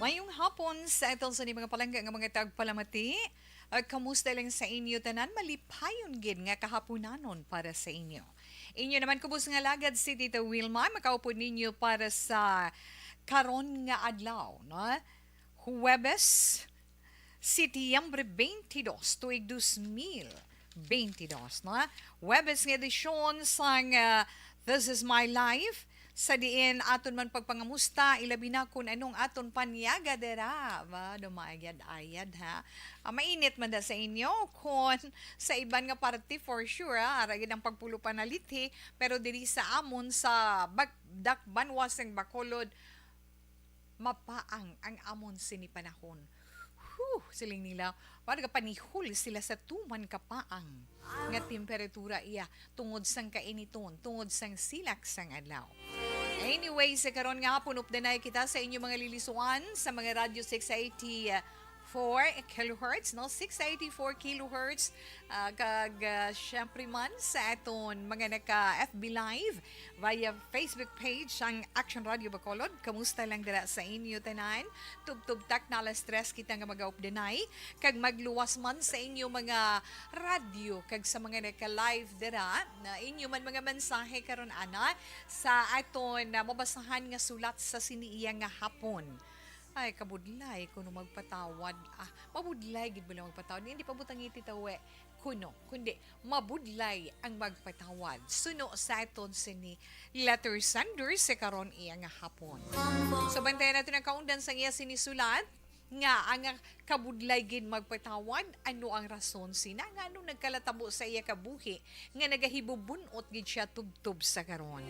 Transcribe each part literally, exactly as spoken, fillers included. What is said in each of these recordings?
Mayong hapon sa aton sa mga palangga nga mga tagpalamati. Ah, kamusta lang sa inyo tanan? Malipayon gid nga kahaponanon para sa inyo. Inyo naman kubos nga lagad si Tita Wilma, makaupod ninyo para sa karon nga adlaw, no? Huwebes, Setyembre twenty-dos, tuig dos mil twenty-dos, no? Huwebes nga edisyon sang, ah, This Is My Life, sa diin aton man pagpangamusta, ilabi na kung anong aton panyaga dira. Ba, dumayad-ayad, ha? Ah, mainit man da sa inyo, kung sa iban nga parte, for sure, ha? Ara gid ang pagpulo panalithi, pero diri sa amon sa Bag-, Dakbanwa sang Bacolod, mapaang ang amon sini panahon. Whew, siling nila, para panihol sila sa tuman ka paang nga temperatura iya tungod sang kainiton, tungod sang silak sang adlaw. Anyway, sa karon nga hapon, updanay kita sa inyo mga lilisuan sa mga Radyo six eighty-four kilohertz, no? Six eighty-four kilohertz, ah, kag, ah, syempre man sa aton mga naka F B Live, via Facebook page sang Action Radio Bacolod. Kamusta lang dira sa inyo tanan? Tubtob tak na alas tres kita nga magaupdanay, kag magluwas man sa inyo mga radyo kag sa mga naka-live dira, na inyo man mga mensahe karon ana sa aton na mabasahan nga sulat sa sini iya nga hapon. Ay, kabudlay kuno magpatawad. Ah, mabudlay gid bala magpatawad. Hindi pa butangi ti tawe kuno, kundi mabudlay ang magpatawad. Suno sa aton sini letter sender sa karon iya nga hapon. So, bantayan naton ang kaundan sang iya sini sulat nga ang kabudlay gid magpatawad. Ano ang rason sina nga ano nagkalatabo sa iya kabuhi nga nagahibubun-ot gid siya tubtob sa karon?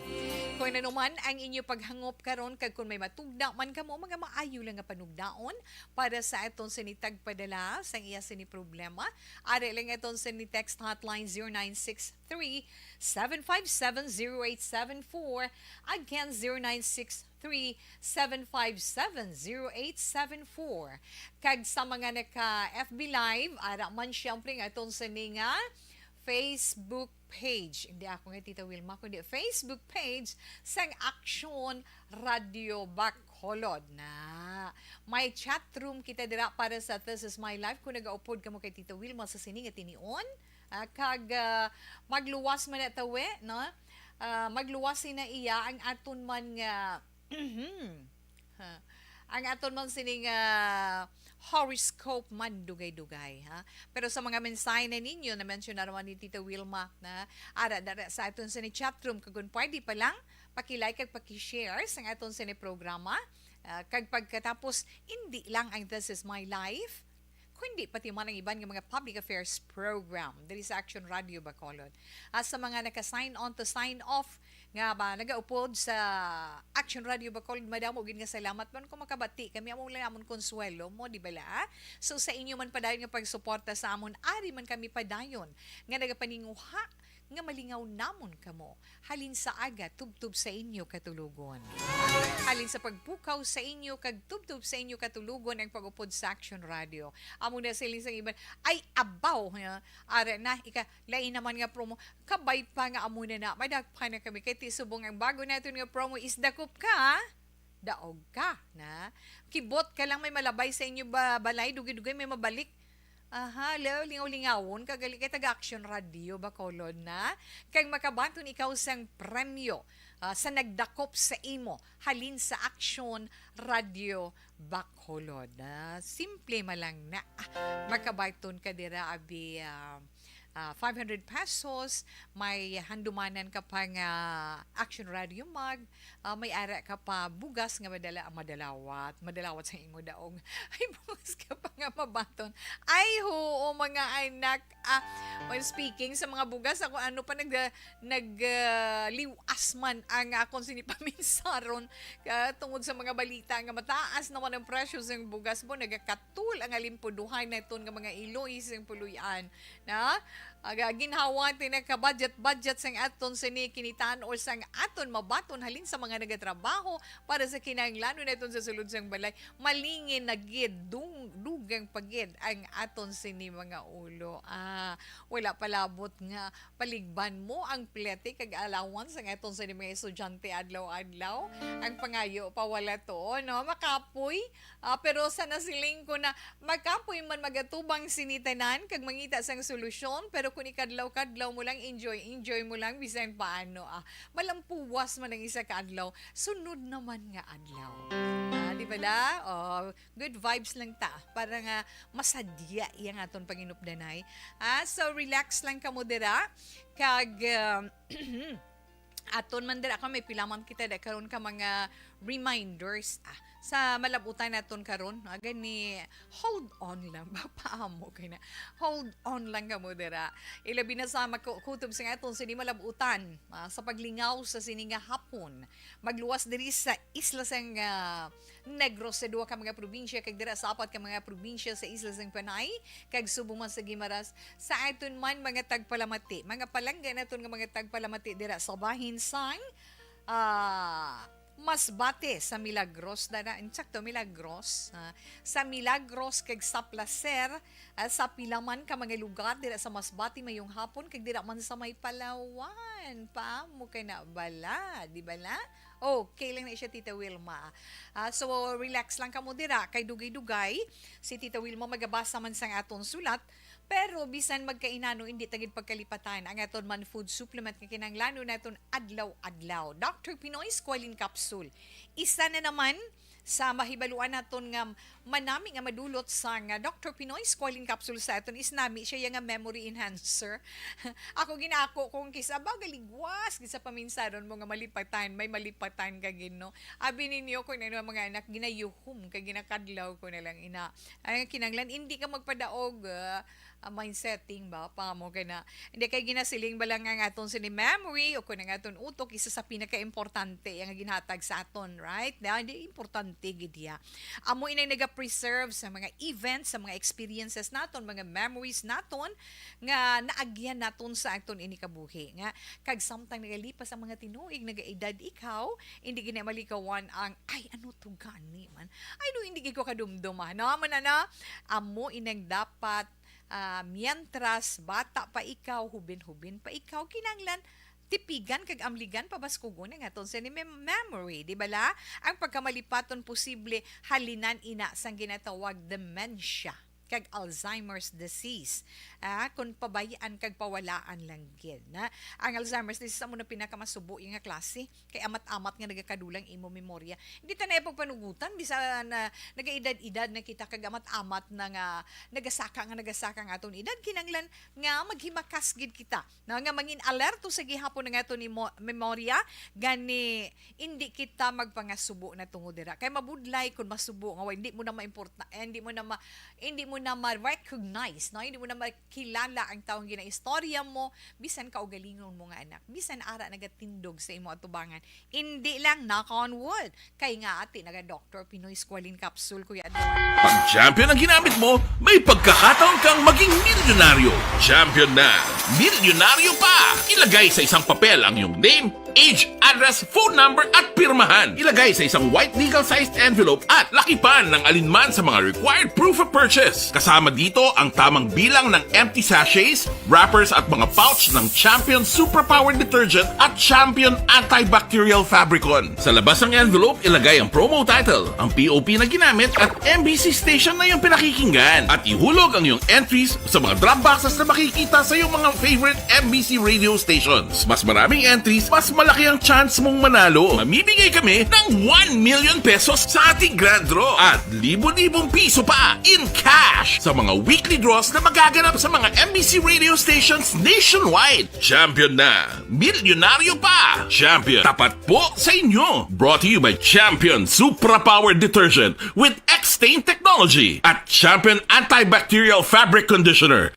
Kung ano man ang inyo paghangop karon, kag kung may matugda man kamo, mga maayo lang nga panugdaon para sa aton sini tagpadala sang iya sini problema, ari lang aton sini text hotline zero nine six three, seven five seven, zero eight seven four. Again, zero nine six three, seven five seven, zero eight seven four. Kag sa mga naka F B Live, ara man siyempre nga aton sini nga Facebook page. Hindi ako nga Tita Wilma, kundi Facebook page sang Action Radio Bacolod na. May chat room kita dira para sa This Is My Life. Kung nagaupod kamo kay Tita Wilma sa sini nga tinion, ah, kag, ah, magluwas man na tawi, no? Ah, magluwas na iya ang aton man nga, ha, ang aton man sining, ah, horoscope man dugay-dugay, ha? Pero sa mga mensahe na ninyo, na-mention na naman ni Tita Wilma, na ara, dara sa aton sini chat room, kag kung pwede pa lang, paki-like kag paki-share sa aton sini programa. Ah, kag pagkatapos, hindi lang ang This Is My Life, kundi pati man ang iban nga mga public affairs program diri sa Action Radio Bacolod. At sa mga naka-sign on to sign off nga ba nagaupod sa Action Radio Bacolod, madamo gid nga salamat man kung makabati kami, amo lang amon konsuwelo mo, di ba la? So sa inyo man padayon nga pagsuporta sa amon, ari man kami padayon nga nagapaninguha nga malingaw namon kamo halin sa aga tubtob sa inyo katulogon. Halin sa pagpukaw sa inyo kag tubtob sa inyo katulogon ang pag-upod sa Action Radio. Amo na siling sang iban, ay abaw, ha? Ara na, ika, lain naman nga promo. Kabay pa nga amo na na, madagpa na kami. Kay ti subong ang bago naton nga promo is dakop ka, daog ka, na. Kibot ka lang may malabay sa inyo ba, balay, dugay-dugay may mabalik. Aha, leo, lingaw-lingawon ka gali kay taga Action Radio Bacolod na. Kag makabaton ikaw sang premyo, ah, sa nagdakop sa imo halin sa Action Radio Bacolod na. Simple man lang na. Ah, makabaton ka dira abi, ah, ah, five hundred pesos, may handumanan ka pa nga Action Radio mug, ah, may ara ka pa bugas nga madala-, madalawat, madalawat sa imo daog. Ay, bugas ka pa nga mabaton. Ay, oo, mga anak. Ah, well, speaking sa mga bugas, ako ano pa nag-, nag, ah, liwas man ang akon sini paminsaron, ah, tungod sa mga balita nga mataas naman ang presyo sa bugas mo, nagakatul ang alimpuduhan naton nga mga iloy sa puloy-an. Na? Aga, ginhawa ti nagka-budget-budget sang aton sini kinitaan or sang aton mabaton halin sa mga nagatrabaho para sa kinahanglanon naton sa sulod sang balay. Malingin na gid, dung-, dugang pa gid ang aton sini mga ulo. Ah, wala palabot nga paligban mo ang plete kag allowance ang aton sini mga estudyante adlaw-adlaw. Ang pangayo pa wala to, no? Makapoy. Ah, pero sa nasiling ko na makapoy man magatubang sini tanan kag mangita sang solusyon, pero kung ikadlaw-kadlaw mo lang, enjoy, enjoy mo lang, bisan paano, ah. Malampuwas man ang isa ka adlaw, sunod naman nga adlaw. Ah, di ba la? Oh, good vibes lang ta para nga masadya iyang aton panginupdanay. Ah, so relax lang kamo dira. Kag, um, aton man dira, kung may pila man kita da karon ka mga reminders, ah, sa malabutan naton karon, ah, gani, hold on lang ba? Paamo kay na. Hold on lang kamo dira. Ilabi na sa maku-, kutob sa aton sini malabutan, ah, sa paglingaw sa sini nga hapon. Magluwas diri sa isla sang, ah, Negros, sa duha ka mga probinsya, kag dira sa apat ka mga probinsya sa isla sang Panay, kag subong man sa Guimaras, sa aton man mga tagpalamati, mga palangga naton nga mga tagpalamati dira sa bahin sang, ah, Masbate, sa Milagros, dana, insakto, Milagros, ah, sa Milagros kag sa Placer, ah, sa pila man ka mga lugar dira sa Masbate mayong hapon, kag dira man sa may Palawan. Paamo kay na bala, di bala? Okay lang na siya, Tita Wilma. Ah, so, relax lang kamo dira, kay dugay-dugay si Tita Wilma magabasa man sang aton sulat, pero bisan magkainano, hindi ta gid pagkalipatan ang aton man food supplement nga kinahanglanon naton adlaw-adlaw. Doctor Pinoy Squalene Capsule. Isa na naman sa mahibaluan naton nga manami nga madulot sang, ah, Doctor Pinoy Squalene Capsule sa aton is nami siya nga memory enhancer. Ako ginako kung kisa ba galigwas gid sa paminsaron mo nga malipatan, may malipatan ka gid, no? Abi ninyo ko na mga anak, ginayuhom kay ginakadlaw ko na lang ina. Ay, kinanglan, hindi ka magpadaog, ah, ah, mind setting ba? Paamo kay na. Hindi kay ginasiling ba lang ang aton sini memory o kung ang aton utok, isa sa pinaka-importante nga ginhatag sa aton, right? Na, hindi importante gid ya. Amo inay naga-preserve sa mga events, sa mga experiences naton, mga memories naton nga naagyan naton sa aton ini kabuhi. Nga, kag samtang nagalipas ang mga tinuig, nagaedad ikaw, hindi gid na malikawan ang, "Ay, ano to gani man? Ay, no, hindi gid ko kadumdum, ah." No, amo na, no? Amo inang dapat, ah, mientras bata pa ikaw, hubin-hubin pa ikaw, kinanglan tipigan kag amligan, pabaskugon ang aton sini mem-, memory, di bala? Ang pagkamalipaton posible halinan ina sang ginatawag dementia kag Alzheimer's disease. Ah, kung pabayaan kag pawalaan lang gid, na ang Alzheimer's disease amo na pinakamasubo nga klase, kay amat-amat nga nagakadulang imo memorya. Hindi ta na pagpanugutan, bisan na nagaedad-edad na kita kag amat-amat na nga nagasaka nga nagasaka ang aton edad, kinanglan nga maghimakas gid kita, no, nga mangin alerto sa gihapon nga aton imo-, memorya, gani hindi kita magpangasubo na tungod dira. Kay mabudlay kung masubo nga wa, hindi mo na maimporta-, eh, hindi mo na ma-, hindi mo na ma-recognize, no? Hindi mo na makilala ang taong ginaistorya mo, bisan kaugalingon mo nga anak, bisan ara nagatindog sa imo atubangan. Hindi lang, knock on wood, kay nga ati naga Doctor Pinoy Squalene Capsule, Kuya Adrian. Pag champion ang ginamit mo, may pagkakataon kang maging milyonaryo. Champion na, milyonaryo pa! Ilagay sa isang papel ang iyong name, age, address, phone number, at pirmahan. Ilagay sa isang white legal-sized envelope at lakipan ng alinman sa mga required proof of purchase. Kasama dito ang tamang bilang ng empty sachets, wrappers, at mga pouch ng Champion Superpower Detergent at Champion Antibacterial Fabricon. Sa labas ng envelope, ilagay ang promo title, ang P O P na ginamit, at M B C station na iyong pinakikinggan. At ihulog ang iyong entries sa mga drop boxes na makikita sa iyong mga favorite M B C radio stations. Mas maraming entries, mas malaki ang chance mong manalo. Mamimigay kami ng one million pesos sa ating grand draw at libo-libong piso pa in cash sa mga weekly draws na magaganap sa mga M B C radio stations nationwide. Champion na, milyonaryo pa! Champion, tapat po sa inyo! Brought to you by Champion Supra Power Detergent with X-Stain Technology at Champion Antibacterial Fabric Conditioner.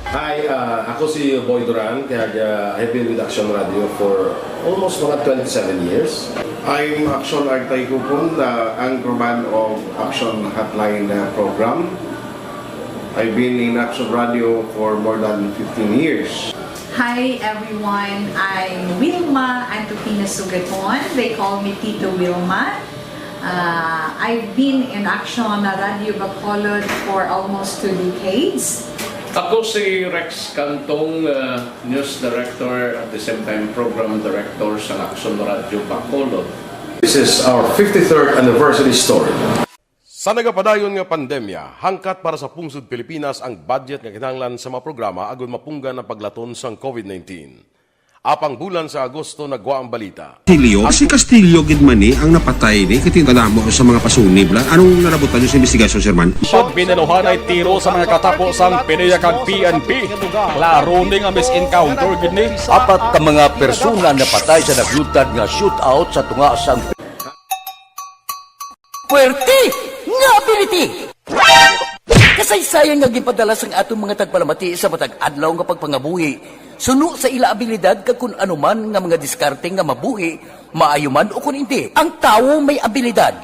Hi, ah, ako si Boy Duran, kag, ah, I've been with Action Radio for almost mga twenty-seven years. I'm Action Artay Kupon, the anchorman of Action Hotline, uh, program. I've been in Action Radio for more than fifteen years. Hi everyone, I'm Wilma Antupina Sugaton. They call me Tito Wilma. Ah, I've been in Action Radyo Bacolod for almost two decades. Ako si Rex Cantong, uh, news director, at the same time program director sa Action Radyo Bacolod. This is our fifty-third anniversary story. Sa nagapadayon nga pandemya, hangkat para sa pungsod Pilipinas ang budget nga kinahanglan sa mga programa agud mapunggan ang paglaton sang covid nineteen. Apang bulan sa Agosto nagwa ang balita. Castillo, si Castillo gid man ni ang napatay ni, kay tinadamo sa mga pasunib la. Anong nalabutan niyo sa investigasyon, Sir Man? Pag binaluhanay tiro sa mga katapo sang PDEA kag P N P, klaro ni nga mis-encounter gid ni. Apat ka mga persona napatay sa naglutad nga shootout sa tunga sang Puwerte nga ability! Kasaysayan nga ginpadala sang aton mga tagpalamati sa matag adlaw nga pagpangabuhi, suno sa ila abilidad kag kun ano man nga mga diskarte nga mabuhi, maayo man o kun indi. Ang tawo may abilidad.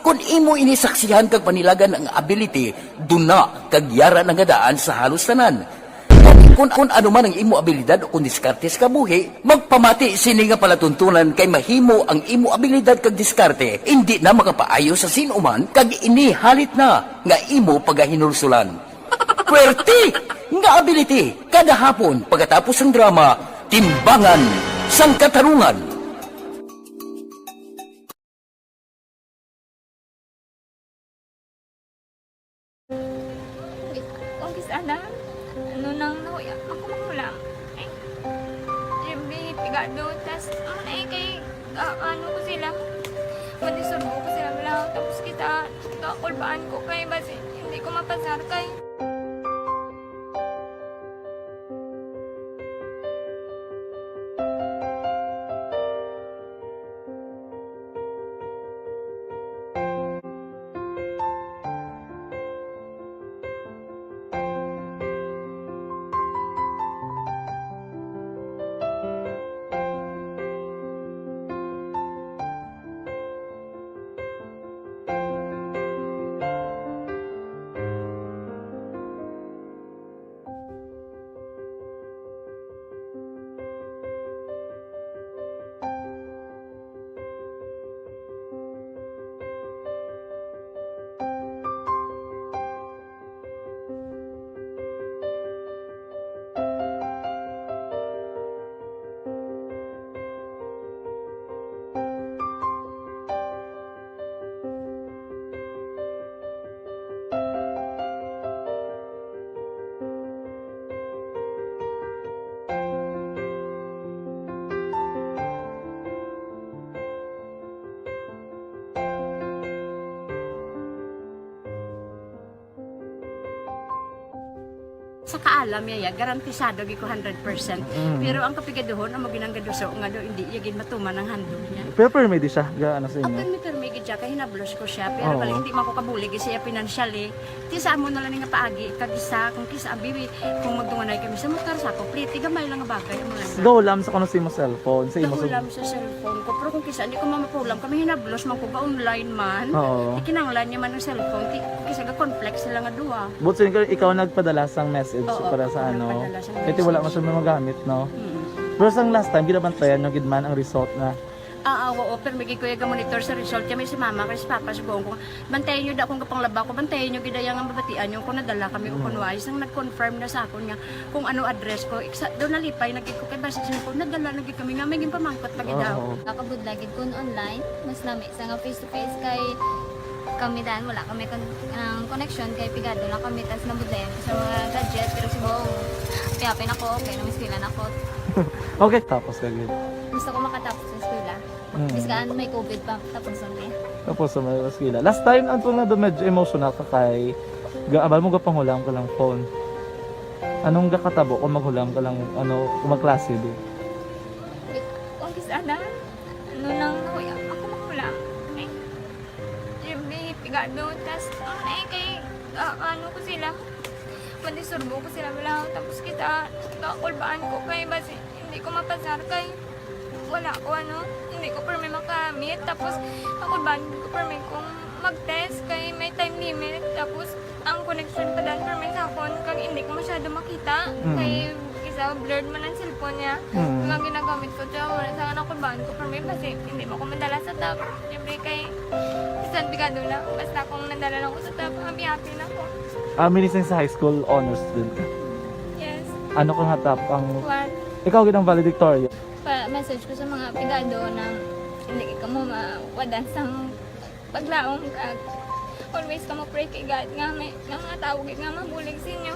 Kun imo ini saksihan kag panilagan ang ability, duna kag yara na nga daan sa halos tanan. Kung, kung ano man ang imo abilidad o kung diskarte sa kabuhi, magpamati sini nga palatuntunan, kay mahimo ang imo abilidad kag diskarte indi na makapaayo sa sin-o man, kag ini halit na nga imo pagahinulsulan. Puwerte nga ability, kada hapon pagkatapos sang drama, Timbangan sang Katarungan. Wait, kung kis-a na, ano nang nahuya, ako makulang. Ay, Jimmy, pigado, tas, ano na eh, kay, ah, ano ko sila, madisurbo ko sila, wala, tapos kita, kakulbaan ko kay, basi, hindi ko mapasar kay. Sa kaalam niya, ya, garantisado gid ko hundred percent. Mm. Pero ang kapigaduhon, amo ginanggaduso nga daw hindi iya gid matuman ang handog niya. Pero permi di siya, ga-, ano sa inyo? Ah, permi, permi gid siya, kay hinablos ko siya. Pero Oo. bali, hindi man ko kabulig siya financially. Ti sa amo na lang nga paagi, kag isa, kung kisa, abi, kung magdunganay kami sa motor, sa ako, pliti, gamay lang nga bagay, amo lang. Gahulam sa kuno sa imo cellphone, sa imo Gahulam sa cellphone ko. Pero kung kisa, hindi ko mamapulam, kami hinablos man ko, ga-online man. Oo. Ti kinahanglan niya man ang cellphone, ti, kisa ga-conflict sila nga duha. But so, ikaw, ikaw nagpadala sang message Oo, para sa ako ano? nagpadala sang Kasi wala message. man siya magamit, no? Mm. Pero sang last time, ginabantayan nyo gid man ang result na? Ah, ah, oo, pero may gid ko iya ga-monitor sa result. Kaya may si mama, kay si papa, sugoon ko, bantayan nyo da kung gapanglaba ko, bantayan nyo gid iya nga mabatian nyo kung nadala kami o Mm. kung wala. Sang nag-confirm na sa akon nga kung ano address ko, iksa, daw nalipay na gid ko kay basi siya ko, nadala na gid kami nga may ginpamangkot pa gid Oo, daw. oo. Nakabudla gid kun online, mas nami sa nga face to face kay kami dan wala kami kon-, ang connection kay pigado lang kami tas nabudlayan ko sa mga gadget pero si Bong, kaya pa nako, okay, nang eskwela na ko. Okay, tapos ka gid. Gusto ko makatapos sa eskwela. Mm. Biskaan may covid pa, tapos ang eh. Tapos sa may eskwela. Last time, ang tunga doon medyo emotional ka kay ga-, abal mo gapanghulam ka lang phone. Anong gakatabo kung maghulam ka lang, ano, kung magklase di? Wait, kung kis-a na, ano nang nahuya, ako mahulam. Ay, Jimmy, pigado, tas, ano na eh, kay, ah, ano ko sila, madisurbo ko sila, wala, tapos kita, kakulbaan ko kay, basi, hindi ko mapasar kay, wala ko, ano, hindi ko permi makamit, tapos, kakulbaan ko permi kung mag-test kay may time limit, tapos, ang connection pa dan permi sa akon, kag hindi ko masyado makita, Mm. kay, Sa blurred man ang cellphone niya. Mm. Ang ginagamit ko, tsaka wala sa anak ko, baan ko, pero may basi, hindi mo ko madala sa top. Siyempre kay, bisan pigado lang, basta kung nadala lang ko sa top, happy-happy na ko. Ah, minising sa high school, honors student ka? Yes. Ano ka nga top ang One. Ikaw gid ang valedictorian? Pa-message ko sa mga pigado na hindi ka mo mawadan sang paglaom, kag always kamo pray kay God nga may, nga mga tawo gid nga mabulig sa inyo.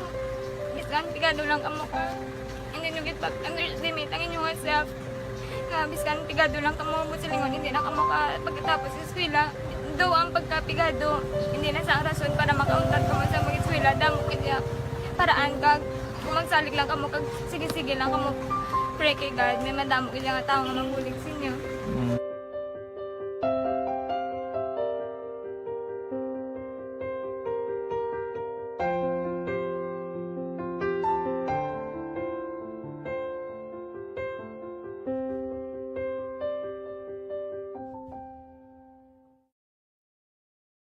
Bisan pigado lang kamo ka, hindi nyo gid pag-underestimate ang inyong self. Nga bisan pigado lang kamo, buot silingon, hindi na kamo ka pagkatapos sa eskwela. Daw ang pagkapigado, hindi na sa rason para makauntat kamo sa mag-eskwela. Damo gid ya paraan, kag kung magsalig lang kamo, kag sige-sige lang kamo pray kay God, may madamo gid nga tawo nga mabulig sa inyo. Mm.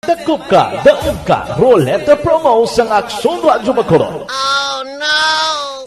Dakop ka, daog ka, Roleta Promo sang Aksyon Radyo Bacolod.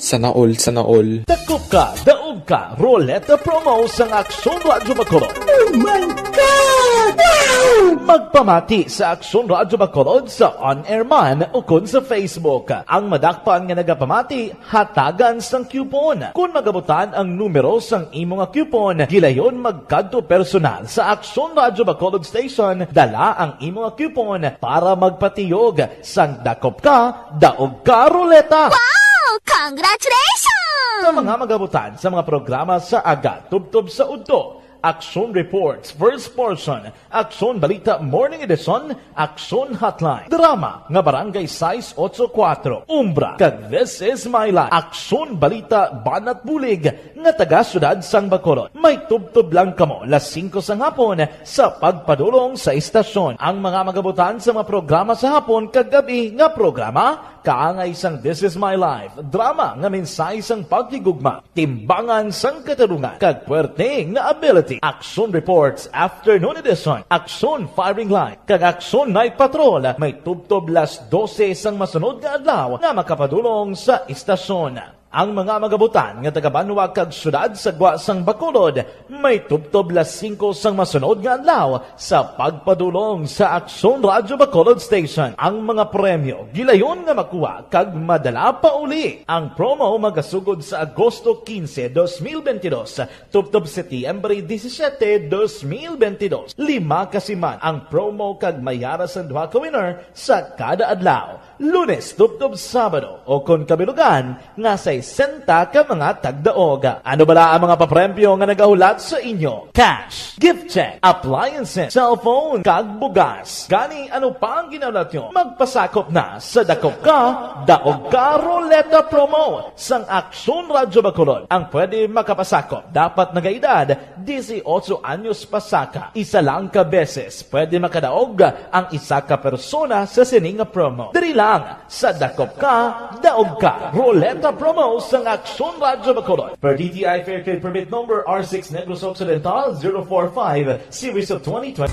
Sana all, sana all. Dakop ka, daog ka, Roleta Promo sang Aksyon Radyo Bacolod. Oh my God! Wow! Magpamati sa Aksyon Radyo Bacolod sa on-air man ukon sa Facebook. Ang madakpan nga nagapamati, hatagan sang coupon. Kon magabutan ang numero sang imo nga coupon, gilayon magkadto personal sa Aksyon Radyo Bacolod Station, dala ang imo nga coupon para magpatiyog sang Dakop Ka, Daog Ka Roleta. Wow! Congratulations! Sa mga magabutan sa mga programa sa aga, tubtob sa udto, Aksyon Reports, first portion, Aksyon Balita Morning Edition, Aksyon Hotline, drama nga Barangay sais ocho kuwatro, Umbra, kag This Is My Life, Aksyon Balita Banat Bulig, nga taga Siyudad sang Bacolod. May tubtob lang kamo las singko sang hapon sa pagpadulong sa istasyon. Ang mga magabutan sa mga programa sa hapon kag gab-i nga programa, kaangay sang This Is My Life, drama nga mensahe sang paghigugma, timbangan sang katarungan, kag puwerte nga ability. Aksyon Reports, Afternoon Edition, Aksyon Firing Line, kag Aksyon Night Patrol, may tubtob las dose sang masunod nga adlaw nga makapadulong sa istasyon. Ang mga magabutan nga taga-banwa kag siyudad sa gwa sang Bacolod may tubtob las singko sang masunod nga adlaw sa pagpadulong sa Aksyon Radyo Bacolod Station. Ang mga premyo gilayon nga makuha kag madala pauli. Ang promo magasugod sa Agosto quince, dos mil veintidós, tubtob Setyembre disisiete, dos mil veintidós. Lima ka siman ang promo kag may ara sang duha ka winner sa kada adlaw, Lunes tubtob Sabado, o kon kabilugan nga sesenta ka mga tagdaog. Ano bala ang mga papremyo nga nagahulat sa inyo? Cash, gift check, appliances, cellphone, kag bugas. Gani, ano pa ang ginahulat nyo? Magpasakop na sa Dakop Ka, Daog Ka Roleta Promo sang Aksyon Radyo Bacolod. Ang pwede makapasakop dapat nagaedad dieciocho anyos pasaka. Isa lang ka beses pwede makadaog ang isa ka persona sa sini nga promo. Diri lang sa Dakop Ka, Daog Ka Roleta Promo sang Aksyon Radyo Bacolod. Per D T I Fair Trade Permit Number R six Negros Occidental zero four five, Series of twenty twenty.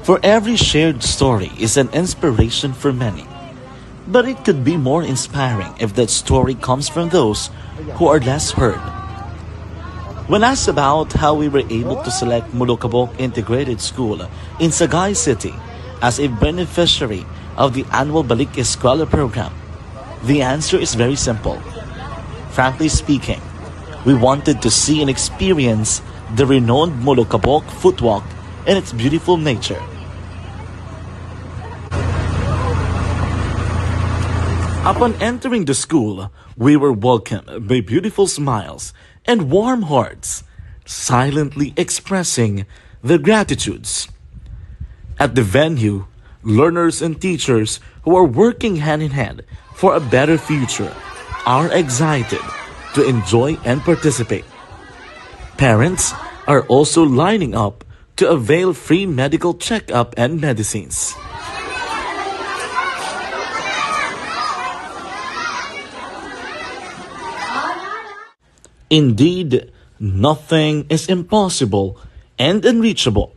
For every shared story is an inspiration for many. But it could be more inspiring if that story comes from those who are less heard. When asked about how we were able to select Molokabok Integrated School in Sagay City as a beneficiary of the annual Balik Eskwela program, the answer is very simple. Frankly speaking, we wanted to see and experience the renowned Molokabok footwalk and its beautiful nature. Upon entering the school, we were welcomed by beautiful smiles and warm hearts, silently expressing their gratitudes. At the venue, learners and teachers who are working hand in hand for a better future are excited to enjoy and participate. Parents are also lining up to avail free medical checkup and medicines. Indeed, nothing is impossible and unreachable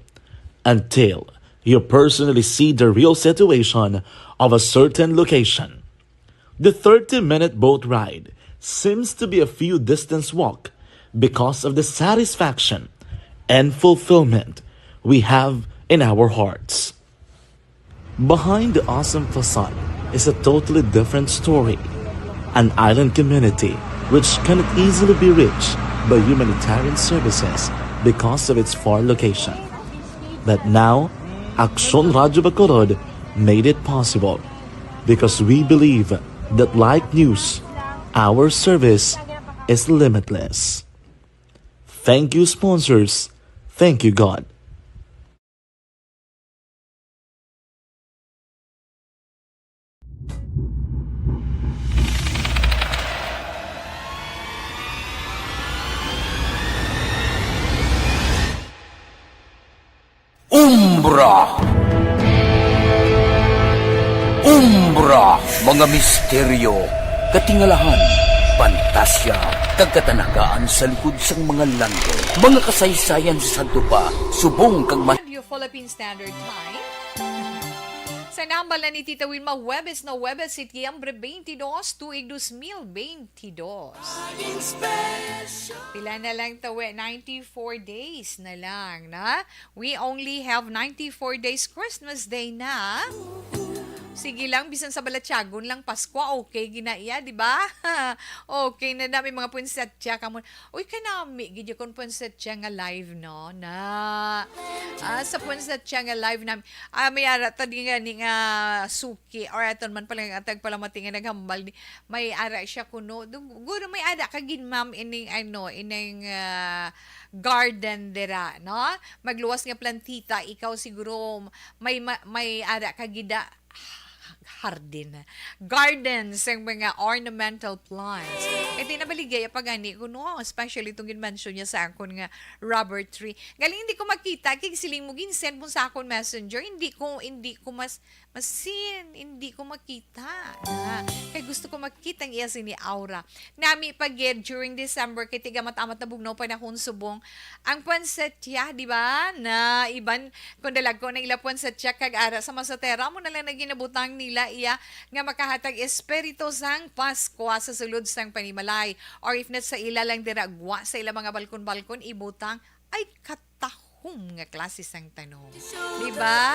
until you personally see the real situation of a certain location. The thirty-minute boat ride seems to be a few distance walk because of the satisfaction and fulfillment we have in our hearts. Behind the awesome facade is a totally different story. An island community which cannot easily be reached by humanitarian services because of its far location. But now, Aksyon Radyo Bacolod made it possible because we believe that like news, our service is limitless. Thank you, sponsors. Thank you, God. Umbra. Umbra, mga misteryo, katingalahan, pantasya, kag katanagaan sa likod sang mga langit, mga kasaysayan sa sadto pa, subong kag ma- Radio Philippine Standard Time. Sa nambal na ni Tita Wilma, Huwebes na Huwebes, Setyembre twenty-two, tuig dos mil twenty-two. Pila na lang tawe? Ninety-four days na lang, na? We only have ninety-four days. Christmas Day na. Sige lang, bisan sa balatyagon lang Paskwa, okay gina iya, di ba? Okay na na, may mga punsatya ka mo. Uy, kanami gid kon punsatya nga live, no? Na, ah, sa punsatya nga live na, ah, may ara ta di nga ni nga suki, or aton man pala nga tagpalamati nga naghambal ni, may ara siya kuno. Dug-, guro may ara ka gid, ma'am, ining ano, ining, ah, garden dira, no? Magluwas nga plantita, ikaw siguro may ma-, may ara ka gid, ah, hardin, garden sang mga ornamental plants. Kay di na baligya pa gani kuno, especially itong ginmention niya sa akon nga rubber tree. Galing hindi ko makita, kay siling mo, gin-send mo sa akon messenger, hindi ko, hindi ko mas, masin, hindi ko makita. Ah, kay gusto ko makita ang iya sini aura. Nami pa gid during December, kay tigamat-amat na bugnaw panahon subong ang punsatya, di ba? Na iban, kung dalagko na ila punsatya kag ara sa masatera, mo na lang na ginabutang nila iya nga makahatag espiritu sang Paskwa sa sulod sang panimalay. Or if not, sa ila lang dira gwa sa ila mga balkon-balkon ibutang, ay katahom nga klase sang tanom. Di ba?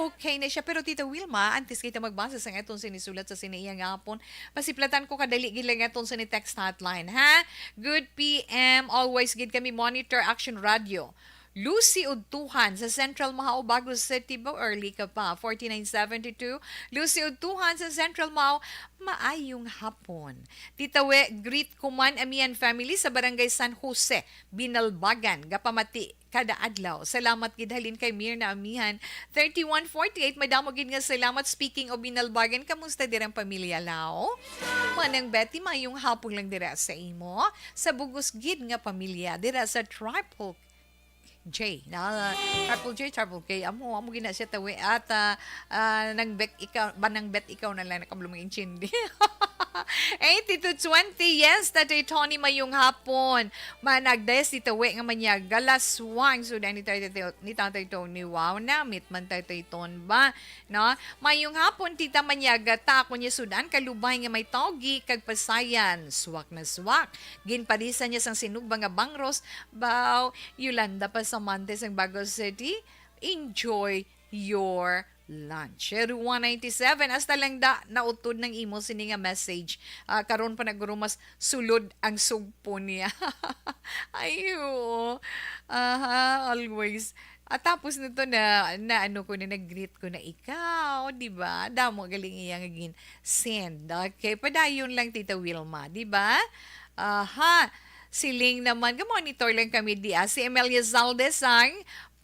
Okay na siya. Pero Tita Wilma, antes kita magbasa sang aton sinisulat sa sini iya nga hapon, pasiplatan ko kadali gid lang aton sini text hotline, ha? Good P M, always gid kami monitor Action Radio. Lucy Udtuhan sa Central Mao, Bago City, ba early ka pa? Forty-nine seventy-two. Lucy Udtuhan sa Central Mao, maayong hapon. Tita We, greet ko man ami and family sa Barangay San Jose, Binalbagan, gapamati kada adlaw. Salamat gid halin kay Mirna Amihan, thirty-one forty-eight. Madamo gid nga salamat. Speaking of Binalbagan, kamusta dirang pamilya, Lao? Manang Betty, mayong hapon lang dira sa imo. Sa bugos gid nga pamilya dira sa Triple J, na Triple J, Triple K, amo, amo gina siya tawi. At, ah, ah, nang Bek, ikaw, ba nang Bet, ikaw na lang nakabulong intindi. Eighty to twenty, yes, Tatay Tony, mayong hapon. Managdes, dito, we, nga manyag, galaswang, so, ni Tatay, ni Tatay Tony, wow, namit man Tatay Ton ba? No? Mayong hapon, Tita Manyaga, ta ako niya sudan, kalubay nga may tawgi, kag pasayan, swak na swak. Ginparisan niya sang sinugba nga bangros, baw, Yolanda Pasamante sang Bago City, enjoy your lunch. One ninety-seven, hasta lang da, nautod ng imo sini nga message. Ah, karon pa naguro mas sulod ang sugpo niya. Ay, oo. Aha, always. At tapos nito na, na ano ko na, nag-greet ko na ikaw, di ba? Damo galing iya nga gin-send. Okay, padayon lang, Tita Wilma, di ba? Aha, siling naman, ga-monitor lang kami di, ah. Si Emelia Zaldes ang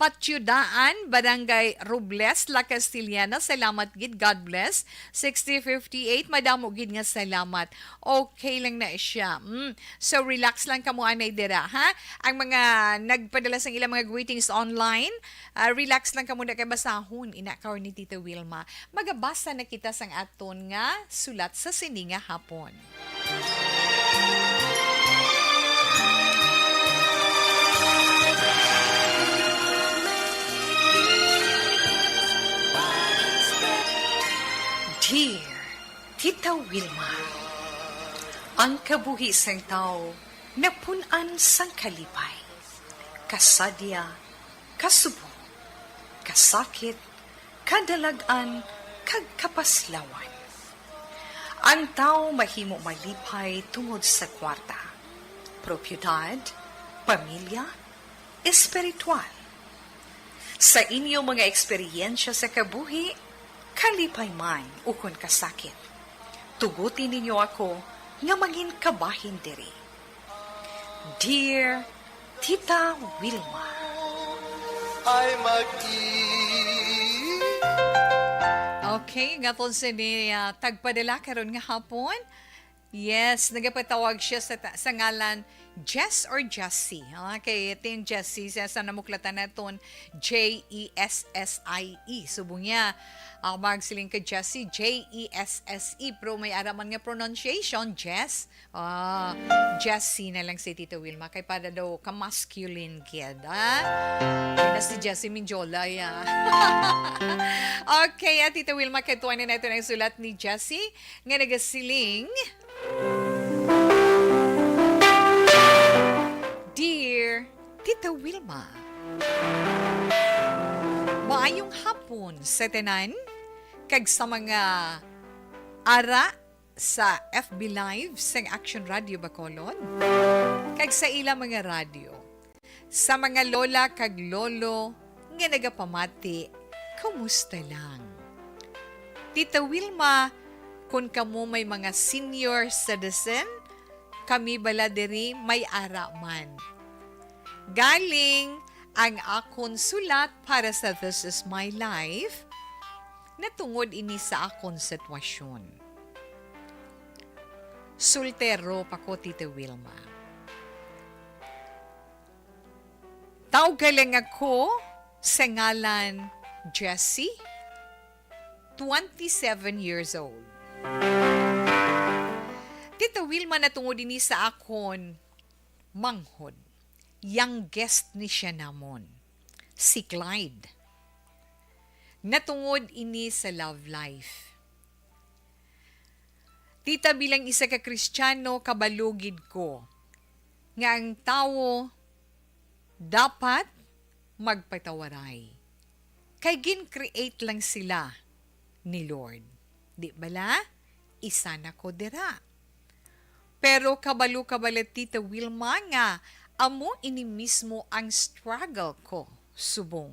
Patyudaan, Barangay Robles, La Castellana. Salamat gid, God bless. Sixty fifty-eight, madamo gid nga salamat. Okay lang na siya. Mm. So, relax lang kamo anay dira, ha? Ang mga nagpadala sang ilang mga greetings online, ah, relax lang kamo na kay basahon ina karon ni Tita Wilma. Magabasa na kita sang aton nga sulat sa sini nga hapon. Ang kabuhi sang tawo napun-an sang kalipay, kasadya, kasubong, kasakit, kadalag-an, kag kapaslawan. Ang tawo mahimo malipay tungod sa kwarta, propiedad, pamilya, espiritual. Sa inyo mga eksperyensya sa kabuhi, kalipay man ukon kasakit, tuguti ninyo ako nga mangin kabahin diri. Dear Tita Wilma. Ay mag-i- Okay, nga po sini, ah, tagpadala karon nga hapon. Yes, nagapatawag siya sa ta-, sa ngalan Jess or Jessie. Okay, ito yung Jessie. Sa, sa namuklatan naton, J E S S I E. Subong niya, ah, magsiling ka Jessie, J E S S E. Pero may ara man nga pronunciation, Jess. Ah, Jessie na lang si Tita Wilma. Kay para daw ka-masculine gid, ah. Kaya si Jessie Minjola, ya. Okay, ah, Tita Wilma, katuan na natin ang sulat ni Jessie nga nagasiling, Dear Tita Wilma, maayong hapon sa tanan kag sa mga ara sa F B Live sang Action Radio Bacolod kag sa ila mga radyo. Sa mga lola kag lolo nga nagapamati, kumusta lang? Tita Wilma, kun kamo may mga senior citizen, kami bala diri may ara man. Galing ang akon sulat para sa This Is My Life, natungod ini sa akon sitwasyon. Soltero pa ko, Tita Wilma. Tawga lang ako sa ngalan Jessie, twenty-seven years old. Tita Wilma, natungod ini sa akon manghod. Youngest ni siya namon, si Clyde. Natungod ini sa love life. Tita, bilang isa ka Kristiyano, kabalo gid ko nga ang tawo dapat magpatawaray. Kay gin-create lang sila ni Lord. Di bala? Isa na ko dira. Pero kabalo ka bala, Tita Wilma, nga amo ini mismo ang struggle ko subong.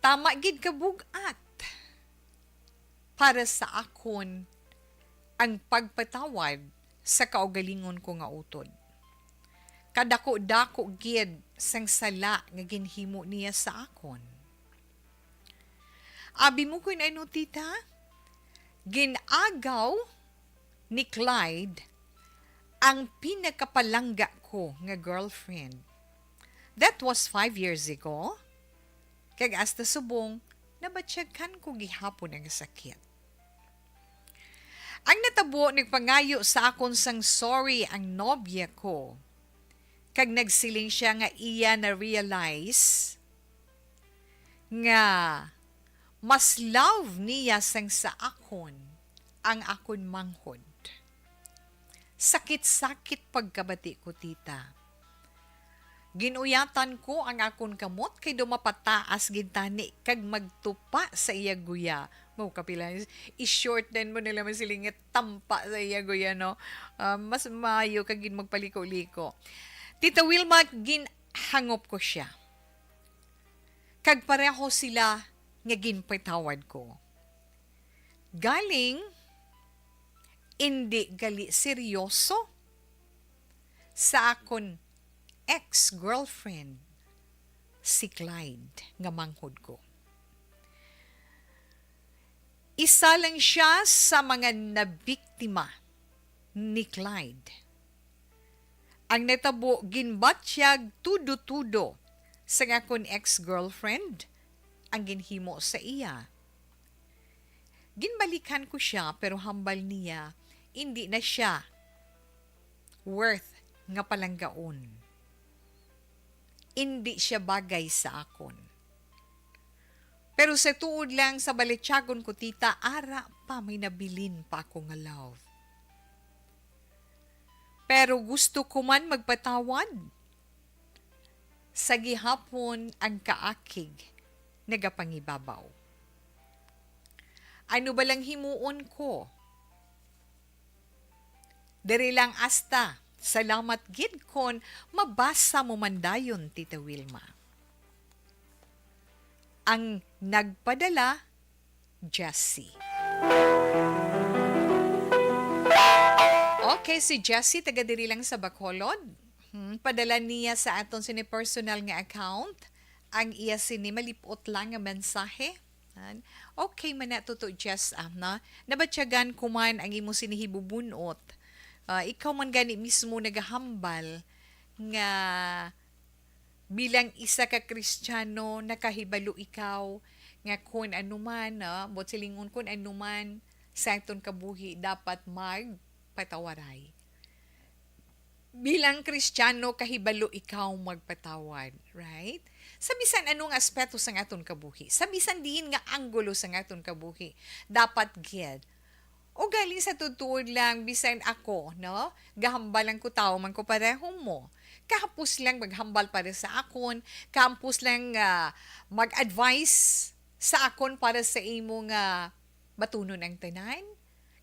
Tama gid ka bug-at para sa akon ang pagpatawad sa kaugalingon ko nga utod. Kadako-dako gid sang sala nga ginhimo niya sa akon. Abi mo kon ano, tita? Gin-agaw ni Clyde ang pinakapalangga ko nga girlfriend. That was five years ago. Kag hasta subong, nabatyaghan ko gihapon ang sakit. Ang natabo, nagpangayo sa akon sang sorry ang nobya ko. Kag nagsiling siya nga iya na-realize nga mas love niya sang sa akon ang akon manghod. Sakit-sakit pagkabati ko, tita. Gin-uyatan ko ang akon kamot kay daw mapataas gid tani kag magtupa sa iya guya. Mao kapila, i-shorten mo nila man sila nga tampa sa iya guya, no? Ah, mas maayo ka gid magpaliko-liko. Tita Wilma, ginhangop ko siya. Kag pareho sila nga ginpatawad ko. Galing, indi gali seryoso sa akon ex-girlfriend si Clyde nga manghod ko. Isa lang siya sa mga nabiktima ni Clyde. Ang natabo, ginbatyag tudo-tudo sang akon ex-girlfriend ang ginhimo sa iya. Ginbalikan ko siya, pero hambal niya, indi na siya worth nga palanggaon. Indi siya bagay sa akon. Pero sa tuod lang, sa balatyagon ko, tita, ara pa may nabilin pa ako nga love. Pero gusto ko man magpatawad. Sa gihapon ang kaakig nagapangibabaw. Ano ba lang himuon ko? Diri lang asta. Salamat gid kon mabasa mo man dayon, Tita Wilma. Ang nagpadala, Jessie. Okay, si Jessie, taga diri lang sa Bacolod. Hmm, padala niya sa aton sini personal nga account ang iya sini malipot lang nga mensahe. Yan. Okay man na, Tuto Jess, ah, no? Nabatyagan ko man ang imo sini hibubunot. Ah, ikaw man gani mismo nagahambal nga bilang isa ka Kristiyano, nakahibalo ikaw nga kon ano man, ah, buot silingon, kon ano man sa aton kabuhi, dapat magpatawaray. Bilang Kristiyano, kahibalo ikaw magpatawad, right? Sa bisan ano nga aspeto sang aton kabuhi, sa bisan diin nga anggulo sang aton kabuhi, dapat gid. O galing sa tutuod lang, bisan ako, no? Gahambal lang ko, tawo man ko pareho mo. Kahapos lang maghambal para sa akon, kahapos lang, ah, mag-advise sa akon para sa imo nga batunon ang tanan.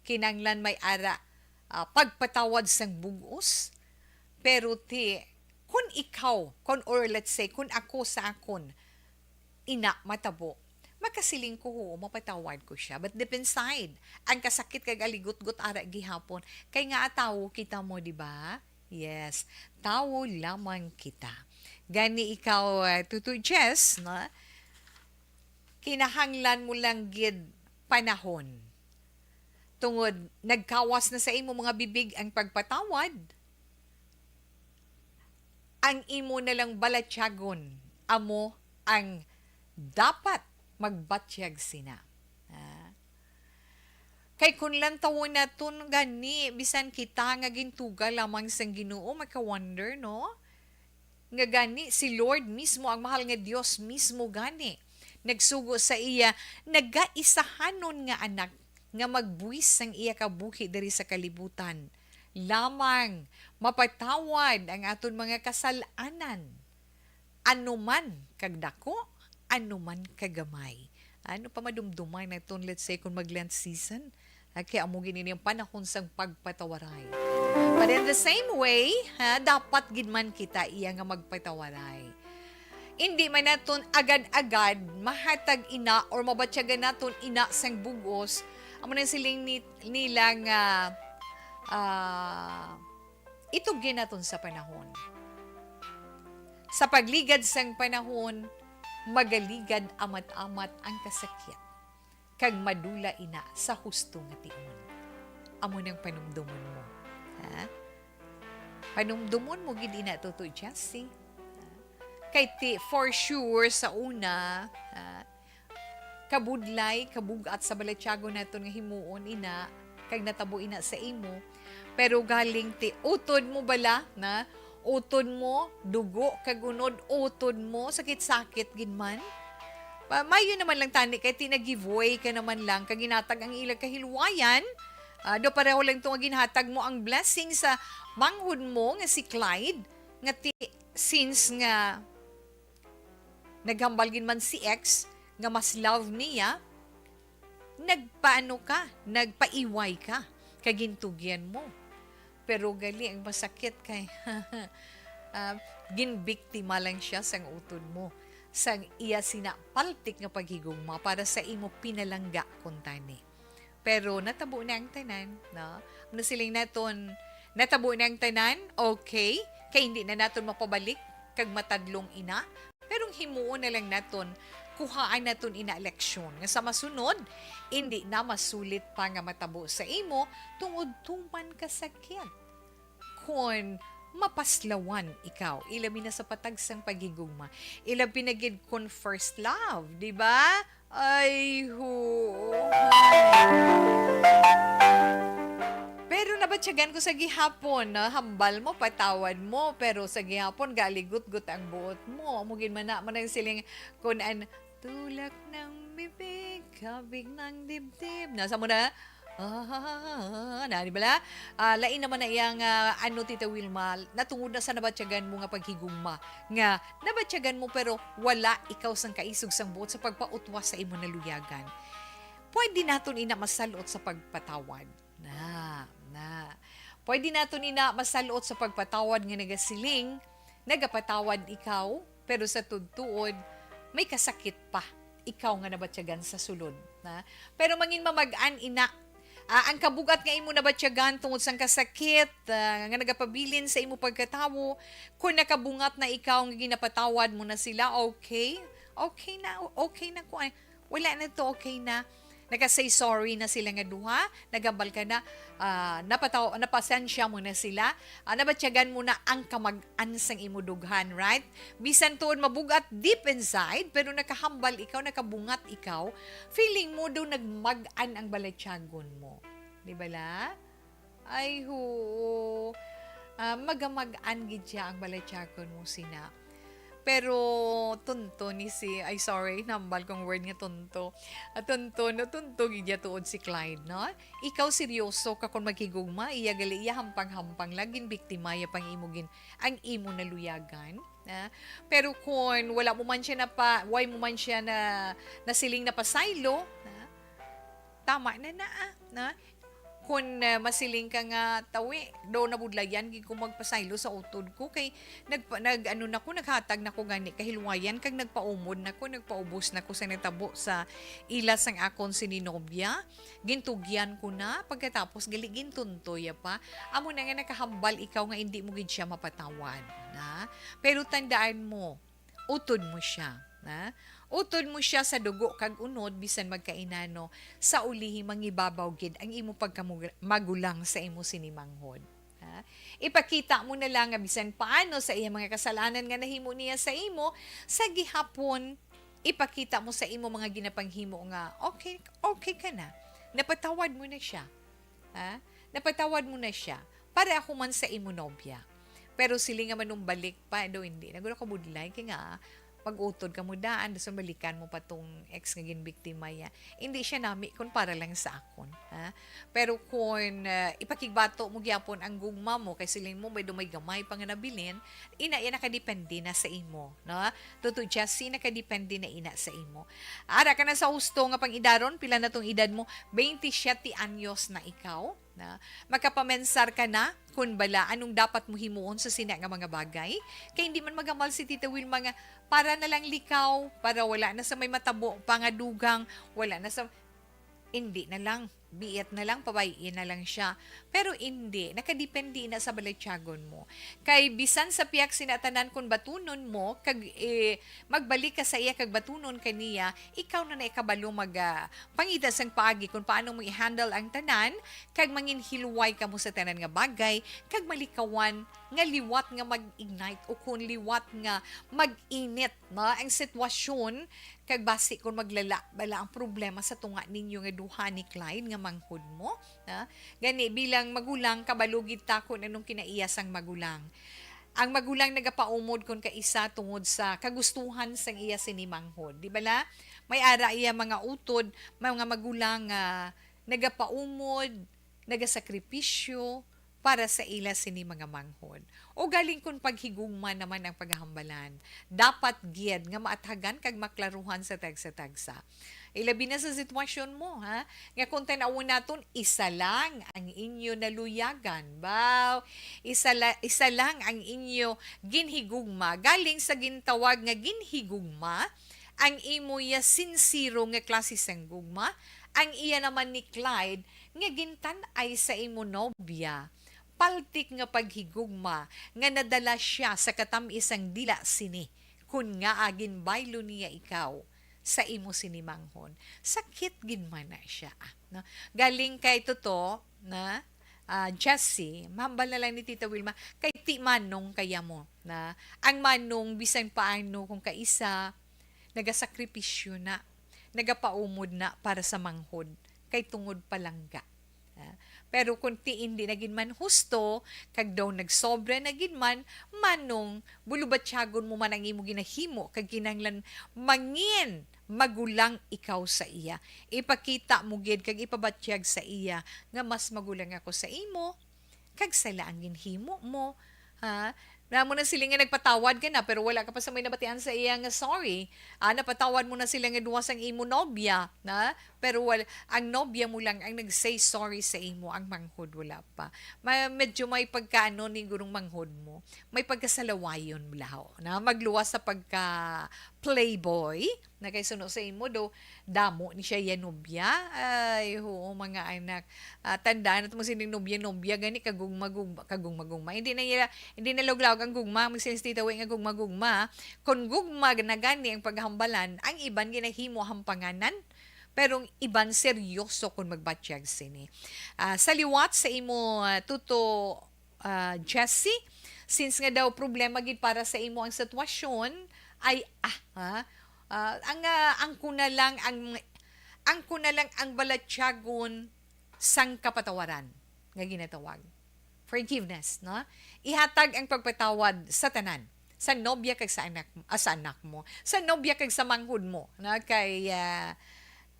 Kinanglan may ara, ah, pagpatawad sang bug-os. Pero ti, kun ikaw, kun, or let's say, kun ako sa akon, ina matabo, makasiling ko, "Huo, mapatawad ko siya." But deep inside, ang kasakit kag aligutgot ara gihapon. Kay nga tawo kita mo, di ba? Yes, tawo lamang kita. Gani ikaw, ah, Tutoy Jess, no? Kinahanglan mo lang gid panahon. Tungod nagkawas na sa imo mga bibig ang pagpatawad, ang imo na lang balatyagon amo ang dapat magbatyag sina. Ah. Kay kun lantawon naton gani, bisan kita nga gintuga lamang sang Ginoo, maka-wonder, no? Nga gani, si Lord mismo, ang mahal nga Dios mismo gani, nagsugo sa iya nagaisahanon nga Anak nga magbuwis sang iya kabuhi diri sa kalibutan, lamang mapatawad ang aton mga kasal-anan, anuman kagdako, anuman kagamay. Ano pa madumduman naton, let's say, kung mag-Lent season? Ah, kaya amo gini ang panahon sang pagpatawaray. But in the same way, ha, dapat gid man kita iya nga magpatawaray. Indi man naton agad-agad mahatag ina or mabatyagan naton ina sang bugos. Amo nang siling ni, nila nga, ah, itugyan naton sa panahon. Sa pagligad sang panahon, magaligad amat-amat ang kasakit, kag madula ina sa husto nga tion. Amo nang panumdomon mo. Ha? Panumdomon mo gid ina, Tutoy Jesse. Kay ti, for sure, sa una, ha, kabudlay, kabug-at sa balatyagon naton nga himuon ina, kag natabo ina sa imo. Pero galing ti utod mo bala, na utod mo, dugo kag unod, utod mo, sakit-sakit gid man. Pa, maayo naman lang tani kay ti nag-giveaway ka naman lang kag ginhatag ang ilang kahilwayan. Ah, do pareho lang to nga ginhatag mo ang blessing sa manghod mo nga si Clyde, nga ti, since nga naghambal gid man si ex nga mas love niya, nagpaano ka, nagpaiway ka, kag gintugyan mo. Pero gali ang masakit kay, ah, ginbiktima lang siya sang utod mo, sang iya sina paltik nga paghigugma para sa imo pinalangga kuntani. Pero natabo na ang tanan, no? Ano siling naton, natabo na ang tanan, okay, kay hindi na naton mapabalik kag matadlong ina. Pero ang himuon na lang naton, kuhaan naton ina leksyon nga sa masunod, hindi na masulit pa nga matabo sa imo tungod tuman ka sakit. Kon mapaslawan ikaw, ilabi na sa patagsang paghigugma, ilabi na gid kon first love, di ba? Ay, ho. Pero nabatyagan ko sa gihapon, no? Hambal mo, patawad mo, pero sa gihapon, galigutgot ang buot mo. Amo gid man na, man ang siling, kun an tulak ng bibig, kabig ng dibdib. Nasa mo na? Ah, na, di bala? Ah, lain naman na iyang, ah, ano, Tita Wilma, natungod na sa nabatyagan mo nga paghigugma, nga nabatyagan mo pero wala ikaw sang kaisog sang buot sa pagpautwas sa imo naluyagan. Pwede naton ina masalot sa pagpatawad. Na, na. Pwede naton ina masalot sa pagpatawad nga nagasiling, nagapatawad ikaw, pero sa tuod-tuod, may kasakit pa ikaw nga nabatyagan sa sulod. Na? Pero mangin mamag-an ina, ah, ang kabugat nga imo nabatyagan tungod sang kasakit, ah, nga nagapabilin sa imo pagkatawo, kung nakabungat na ikaw nga ginapatawad mo na sila, okay? Okay na, okay na ko. Ay, wala na to, okay na. Naka-say sorry na sila nga duha, naghambal ka na, ah, napataw-, napasensya mo na sila, ah, nabatyagan mo na ang kamag-an sang imo dughan, right? Bisan tuod mabug-at deep inside, pero nakahambal ikaw, nakabungat ikaw, feeling mo daw nagmag-an ang balatyagon mo. Di bala? Ay, huo. Ah, magamag-an gid siya ang balatyagon mo sina. Pero tunto ni si, ay, sorry, nambal kong word nga tunto. Ah, tunto, no, tunto gid ya tuod si Clyde, no? Ikaw seryoso ka kon maghigugma, iya gali, iya hampang-hampang lang, ginbiktima ya pang imo gin-, ang imo naluyagan, ha? Pero kon wala mo man siya napa-, way mo man siya na, nasiling napasaylo, ha? Tama na na, ah, na? Kon, ah, masiling ka nga, "Tawi, do nabudlayan gid ko magpasaylo sa utod ko, kay nagpa-, nag-, ano na ko, naghatag na ko gani kahilwayan, kag nagpaumod na ko, nagpaubos na ko sa natabo sa ila sang akon sini nobya. Gintugyan ko na, pagkatapos gali gintuntoya pa. Amo na nga nakahambal ikaw nga indi mo gid siya mapatawad, na? Pero tandaan mo, utod mo siya, na? Utod mo siya sa dugo kag unod, bisan magkainano, sa ulihi mangibabaw gid ang imo pagkamagulang sa imo sini manghod." Ha? Ipakita mo na lang nga bisan paano sa iya mga kasalanan nga nahimo niya sa imo, sa gihapon, ipakita mo sa imo mga ginapanghimo nga okay, okay ka na. Napatawad mo na siya. Ha? Napatawad mo na siya. Pareho man sa imo nobya. Pero sila nga manumbalik pa, daw hindi na gud ako budlay, kay nga, mag-utod ka mo daan, dason balikan mo pa tong ex nga ginbiktima ya. Hindi siya nami kun para lang sa akon, ha? Pero kun, ah, ipakigbato mo gyapon ang gugma mo, kay siling mo, may dumay gamay pa nga nabilin, ina, yan nakadepende na sa imo, no? Tuto, Jessie, nakadepende na ina sa imo. Ara ka na sa husto nga pang-idaron, pila na tong edad mo? Twenty-siete anyos na ikaw, na? Makapamensar ka na kun bala anong dapat mo himuon sa sina nga mga bagay. Kay hindi man magamal si Tita Wilma nga para na lang likaw, para wala na sa may matabo pa nga dugang, wala na sa, hindi na lang, biit na lang, pabay-i na lang siya. Pero hindi, nakadepende na sa balatyagon mo. Kay bisan sa piyak sina tanan, kung batunon mo, kag, eh, magbalik ka sa iya kag batunon ka niya, ikaw na na ikabalo mag, ah, pangita sang paagi kung paano mo i-handle ang tanan, kag manginhilway kamo sa tanan nga bagay, kag malikawan nga liwat nga mag-ignite o kung liwat nga mag-init na ang sitwasyon, kag basi kung maglala bala ang problema sa tunga ninyo nga duha ni Clyde nga manghod mo, ha? Gani, bilang magulang, kabalo gid ta kung anong kinaiya sang magulang. Ang magulang nagapaumod kon kaisa tungod sa kagustuhan sang iya sini manghod. Di bala? May ara iya mga utod, mga magulang nga nagapaumod, nagasakripisyo para sa ila sini mga manghod. O galing kon paghigugma naman ang paghambalan, dapat gid nga maathagan kag maklaruhan sa tagsa-tagsa. Ilabi na sa sitwasyon mo, ha? Nga kung tan-awon naton, isa lang ang inyo naluyagan. Baw, isa la-, isa lang ang inyo ginhigugma. Galing sa gintawag nga ginhigugma, ang imo ya sinsero nga klase sang gugma, ang iya naman ni Clyde nga gintan-ay sa imo nobya, paltik nga paghigugma nga nadala siya sa katam-is sang dila sini, kun ngaa ginbaylo niya ikaw sa imo sini manghod. Sakit gid man na siya, ah, no? Galing kay Toto, na, ah, Jessie, mahambal na lang ni Tita Wilma, kay ti manong kaya mo, na ang manong bisan paano kung kaisa, nagasakripisyo na, nagapaumod na para sa manghod, kay tungod palangga. Ah, Pero kung ti indi na gid man husto, kag daw nagsobra na gid man, manong bulubatyagon mo man ang imo ginahimo, kag kinahanglan mangin magulang ikaw sa iya. Ipakita mo gid kag ipabatyag sa iya nga mas magulang ako sa imo, kag sala ang ginhimo mo. Ha? Namo na sila nga nagpatawad ka na, pero wala ka pa sa may nabatian sa iya nga sorry. Ah, napatawad mo na sila nga duwa sang imo nobya, na? Pero wal-, ang nobya mo lang ang nag-say sorry sa imo, ang manghod wala pa. Ma-, medyo may pagkaano ni gurong manghod mo. May pagkasalawayon laho, na? Magluwas sa pagka playboy, na kay suno sa imo do, damo ni siya ya nobya. Ay, oo, mga anak. Ah, tandaan nato mo sining nobya-nobya, gani kagugma-gugma, kagugma-gugma. Hindi na nila, hindi na lawag-lawag ang gugma, magsinis titawi nga gugma-gugma. Kung gugma na gani ang paghambalan, ang iban ginahimo hampanganan, pero ang iban seryoso kung magbatyag sini. Ah, sa liwat sa imo, ah, Tuto, ah, Jessie, since nga daw problema gid para sa imo ang sitwasyon, ay, ah, ha? Ah, ang, ah, ang ko na lang ang, ang ko na lang ang balatyagon sang kapatawaran nga ginatawag forgiveness, no? Ihatag ang pagpatawad sa tanan, sa nobya kag sa anak, ah, sa anak mo, sa nobya kag sa manghod mo, no? Kay, ah,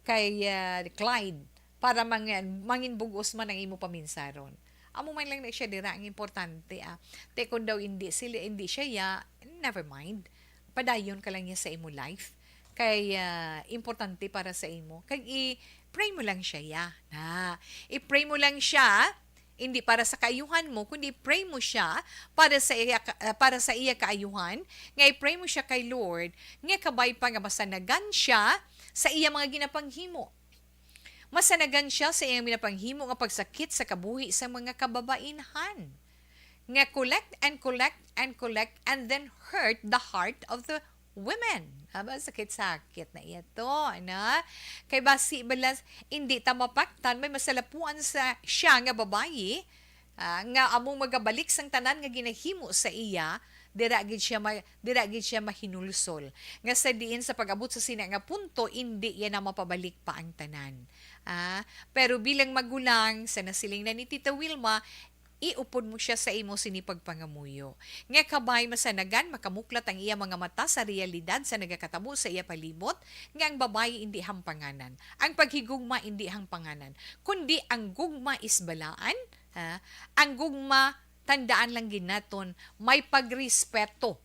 kay, ah, Clyde, para mangin, mangin bug-os man ang imo paminsaron. Amo man lang na siya dira ang importante, ah. Te, kung daw hindi sila, hindi siya ya, never mind. Padayon ka lang niya sa imo life. Kay, ah, importante para sa imo. Kag i-pray mo lang siya ya. Na, i-pray mo lang siya, hindi para sa kaayuhan mo, kundi pray mo siya para sa iya ka, ah, para sa iya kaayuhan, nga i-pray mo siya kay Lord, nga kabay pa nga masanagan siya sa iya mga ginapanghimo. Masanagan siya sa iyang ginapanghimo nga pagsakit sa kabuhi sang mga kababainhan, nga collect and collect and collect and then hurt the heart of the women. Aba, sakit-sakit na iya to, ano? Kay basi bala, hindi ta mapaktan, may masalapuan sa siya nga babayi, ah, nga among magabalik sang tanan nga ginahimo sa iya, dira gid siya ma-, dira gid siya mahinulsol. Nga sa diin sa pag-abot sa sina nga punto, indi iya na mapabalik pa ang tanan. Ah, pero bilang magulang, sa nasiling na ni Tita Wilma, iupod mo siya sa imo sini pagpangamuyo. Nga kabay masanagan, makamuklat ang iya mga mata sa realidad sa nagakatabo sa iya palibot, nga ang babayi indi hampanganan. Ang paghigugma indi hampanganan, kundi ang gugma is balaan, ha? Ang gugma, tandaan lang gid naton, may pagrespeto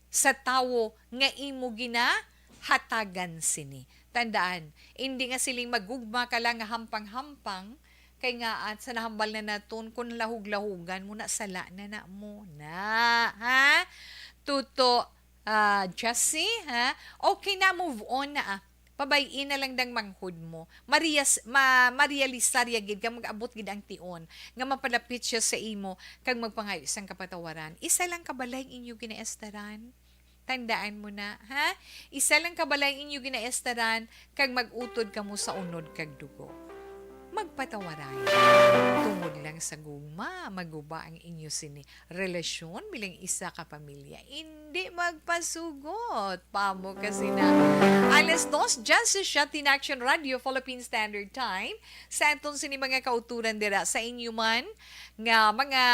sa tawo nga imo ginahatagan sini. Tandaan, indi nga siling magugma ka lang nga hampang-hampang, kay nga at sa nahambal na naton, kung lahug-lahugan mo na, sala na na mo na, ha? Tuto, ah, Jessie, ha? Okay na, move on na, ah. Pabay-i na lang dang manghod mo. Marias-, ma-, marealisar ya gid nga mag-abot gid ang tion nga mapalapit siya sa imo kag magpangayo sang kapatawaran. Isa lang ka balay inyo ginaestaran. Tandaan mo na, ha? Isa lang ka balay inyo ginaestaran kag mag-utod kamo sa unod kag dugo. Magpatawaray. Tungod lang sa gugma, maguba ang inyo sini relasyon bilang isa ka pamilya. Indi magpasugot. Pamo kasi na. Alas dos, diyes siyete in Action Radio, Philippine Standard Time. Sa aton sini mga kauturan dira sa inyo man nga mga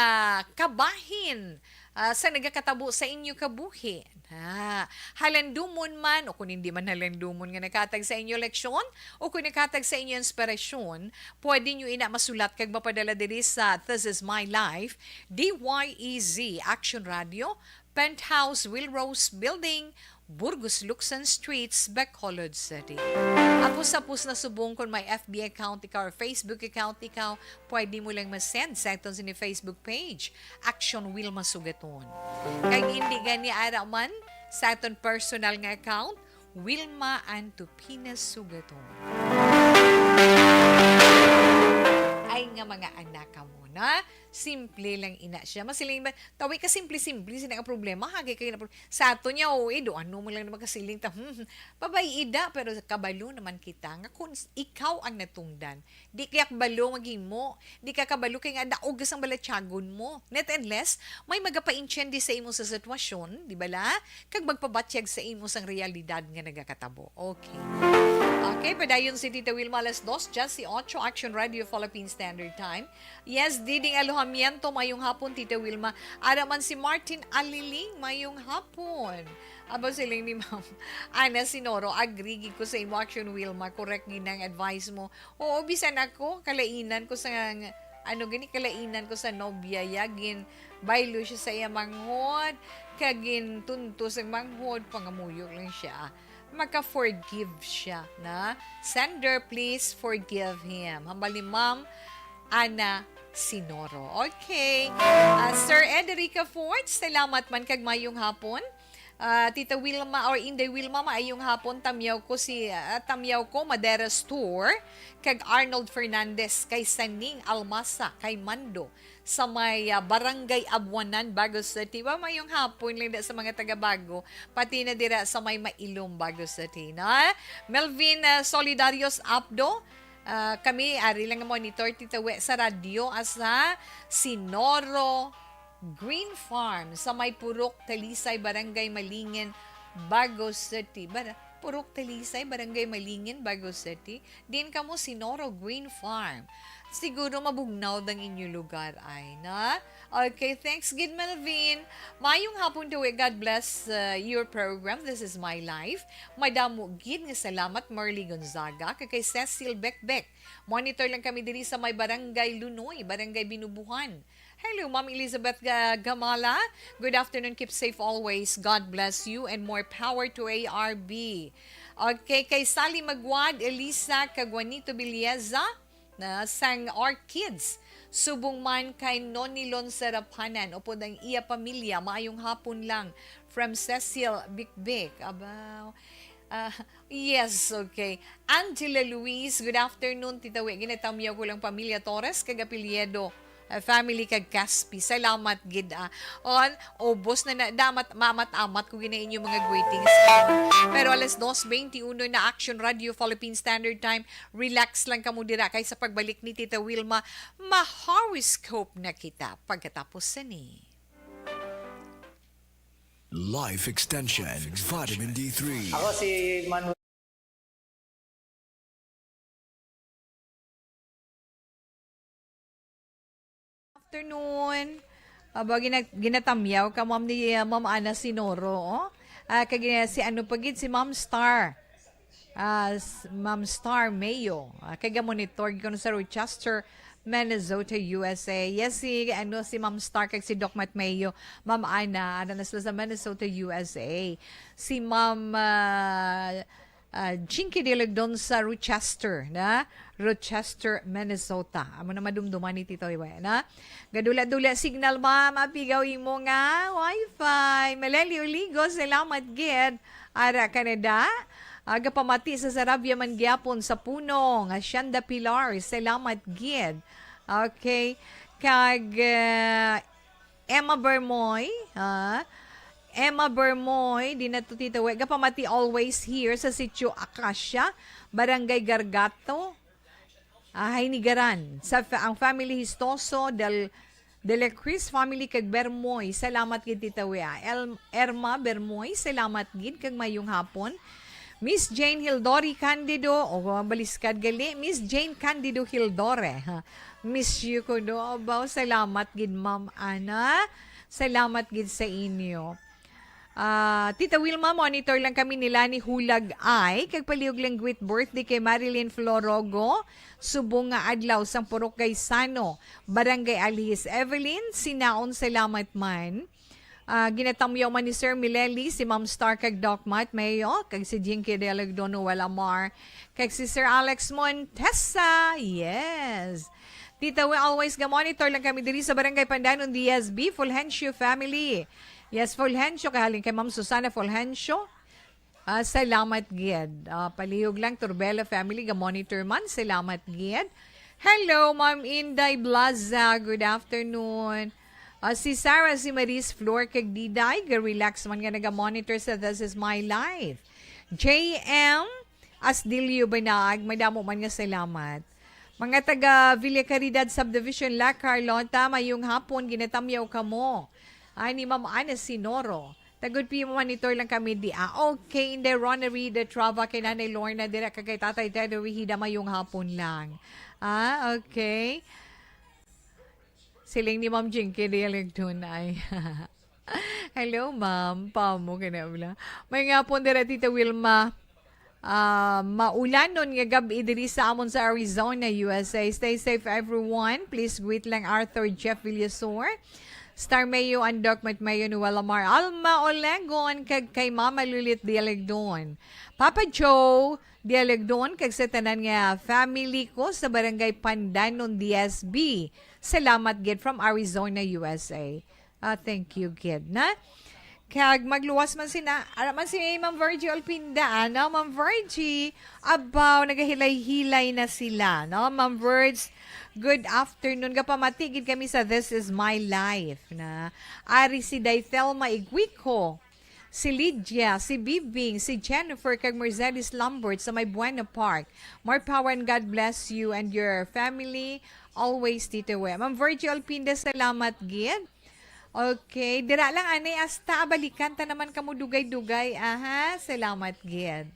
kabahin, ah, sa nagakatabo sa inyo kabuhi. Ah, halandumon man o kung hindi man halandumon nga nakahatag sa inyo leksyon o kung nakahatag sa inyo inspirasyon, pwede nyo ina masulat kag mapadala diri sa This Is My Life, D Y E Z Action Radio, Penthouse, Will Rose Building, Burgos, Luksan Streets, Bacolod City. Ako sa pus na subong kung may F B account ikaw or Facebook account ikaw, pwede mo lang ma-send sa aton sini Facebook page, Action Wilma Sugaton. Kag hindi gani ara man sa aton personal nga account, Wilma Antupina Sugaton. Ay nga mga anak kamo na, Simple lang ina siya. Masiling ba, tawi ka simple-simple, sina nga problema, ha? Kay kayo na pro-, sa ato niya, o, eh, do, ano mo lang naman kasiling ta, hmm, hmm. Pabay ida, pero kabalo naman kita, nga kung s-, ikaw ang natungdan, di kaya kabalo maghimo, di ka kabalo kay nga daog sang balatyagon mo. Net unless, may magapaintsindi sa imo sa sitwasyon, di ba la? Kag magpabatyag sa imo sang realidad nga nagakatabo. Okay. Okay, padayon si Tita Wilma, alas dos, just si ocho, Action Radio Philippine Standard Time. Yes, Diding Alojamiento, mayong hapon, Tita Wilma. Ara man si Martin Aliling, mayong hapon. Aba, siling ni Ma'am Ana Sinoro, agree gid ko sa imo action, Wilma. Correct gid ang advice mo. Oo, bisan ako, kalainan ko sa, ano gani, kalainan ko sa nobya ya, gin baylo siya sa iya manghod, kag gintunto sa manghod, pangamuyo lang siya. Maka-forgive siya na. Sender, please forgive him. Hambal ni Ma'am Ana Sinoro. Okay. Ah, Sir Ederica Fort, salamat man kag mayong hapon. Ah, Tita Wilma or Inday Wilma, maayong hapon. Tamyaw ko si, ah, tamyaw ko, Madera Store, kag Arnold Fernandez, kay Saning Almasa, kay Mando, sa may, ah, Barangay Abuanan, Bago City. Wa, mayong hapon lang da sa mga taga Bago, pati na dira sa may Mailom, Bago City, na. Melvin, ah, Solidarios Apdo, ah, kami, ari lang nga monitor, Tita We, sa radyo, asa Sinoro Green Farm, sa may Purok Talisay, Barangay Malingin, Bago City. Bara-, Purok Talisay, Barangay Malingin, Bago City. Din kamo, Sinoro Green Farm. Siguro mabugnaw ang inyo lugar ay, na? Okay, thanks gid, Melvin. Mayong hapon, Tita We. God bless, uh, your program. This is my life. Madamo gid nga salamat, Marley Gonzaga, kag kay Cecil Bekbek. Monitor lang kami diri sa may Barangay Lunoy, Barangay Binubuhan. Hello, Ma'am Elizabeth Ga-, Gamala. Good afternoon. Keep safe always. God bless you and more power to A R B. Okay, kay Sally Magwad, Elisa, kag Juanito Villeza, na sang Orchids. Subong man kay Nonilon Sarapanan, upod ang iya pamilya, maayong hapon lang. From Cecil Bikbik. Abaw. Ah, yes, okay. Angela Luis, good afternoon, Tita We. Ginatamyaw ko lang pamilya Torres, kag apelyido, ah, family kag Caspi. Salamat gid, ah. On, ubos na na, damat, mamat-amat ko gina inyo mga greetings. Pero alas dos twenty-uno na, Action Radio Philippine Standard Time. Relax lang kamo dira, kay sa pagbalik ni Tita Wilma, ma-horoscope na kita pagkatapos sini. Life Extension, Vitamin D three. Ako si Manuel. Afternoon. Aba, gina-, ginatamyaw ka, ma'am, ni, uh, Ma'am Ana Sinoro, oh. Ah, kag, uh, si ano pa gid, si Ma'am Star. Ah, s-, Ma'am Star Mayo. Ah, kay gamonitor ko sa Rochester, Minnesota, U S A. Yes, si, ano, si Ma'am Star kag si Doc Matt Mayo. Ma'am Ana, ano na sila sa Minnesota, U S A. Si Ma'am, ah, ah, Jinky Dilagdon sa Rochester, na? Rochester, Minnesota. Amo na madumduman ni Tito Iwe, na? Gadula-dula signal, ma'am. Apigaw imo nga wifi. Meleli Uligo, salamat gid. Ara, Canada. Aga pamati sa Sarabia man gyapon sa Puno nga Shanda Pilar. Salamat gid. Okay. Kag, eh, Emma Bermoy, ha? Emma Bermoy, di na to, Tita We. Gapamati always here sa Sitio Acacia, Barangay Gargato, ah, Haynigaran. Sa fa-, ang family Histoso del, de la Cruz family kag Bermoy. Salamat gid, Tita We, ah. El-, Erma Bermoy, salamat gid kag mayong hapon. Miss Jane Hildori Candido, o, baliskad gali, Miss Jane Candido Hildore, ha. Miss you ko, no? Abaw, salamat gid, Ma'am Ana. Salamat gid sa inyo. Ah, Tita Wilma, monitor lang kami nila ni Hulag Ay, kag palihog lang greet birthday kay Marilyn Florogo, subong nga adlaw sang Purok Gaisano, Barangay Alihis. Evelyn Sinaon, salamat man. Ah, ginatamyaw man ni Sir Mileli, si Ma'am Star kag Doc Matt Mayo, kag si Jinky Delegdo Noel Amar, kag si Sir Alex Montesa. Yes. Tita, we always ga-monitor lang kami diri sa Barangay Pandanon, D S B, Fulgencio family. Yes, Fulgencio, kahalin kay Ma'am Susana Fulgencio. Ah, salamat gid. Ah, palihog lang, Turbela family, ga-monitor man. Salamat gid. Hello, Ma'am Inday Blaza. Good afternoon. Ah, si Sarah, si Maris, Flor, kag Diday, ga-relax man nga naga-monitor sa This Is My Life. J M Asdilio Banag, madamo man nga salamat. Mga taga Villa Caridad Subdivision, La Carlota, mayong hapon, ginatamyaw kamo. Ay, ni Ma'am Ana Sinoro. Tagod P M monitor lang kami di. Ah, okay, Inday Rona Rida Trava, kay Nanay Lorna, dira ka kay Tatay Tedo Rihida, mayong hapon lang. Ah, okay. Siling ni Ma'am Jinky, di lang tunay. Hello, ma'am. Pamo ka na, wala. May nga po dira, Tita Wilma. Ah, maulanon nga gab-i diri sa amon sa Arizona, U S A. Stay safe, everyone. Please greet lang Arthur Jeff Villasor, Star Mayo, and Doc Matt Mayo, Noel Lamar, Alma Olegon, kag kay Mama Lulit Dialegdon, Papa Joe Dialegdon, kag sa tanan nga family ko sa Barangay Pandanon, D S B. Salamat gid from Arizona, U S A. Ah, thank you gid, na? Kag magluwas man sina, ara man si Ma'am Virgie Olpinda, ano? Ma'am Virgie, abaw, nagahilay-hilay na sila, no? Ma'am Virge, good afternoon. Gapamati gid kami sa This Is My Life, na? Ari si Day Thelma Iguico, si Lydia, si Bibing, si Jennifer, kag Mercedes Lambert sa may Buena Park. More power and God bless you and your family always, Tito Wem. Ma'am Virgie Olpinda, salamat gid. Okay, dira lang anay, hasta balikan ta naman kamo dugay-dugay. Aha, salamat gid.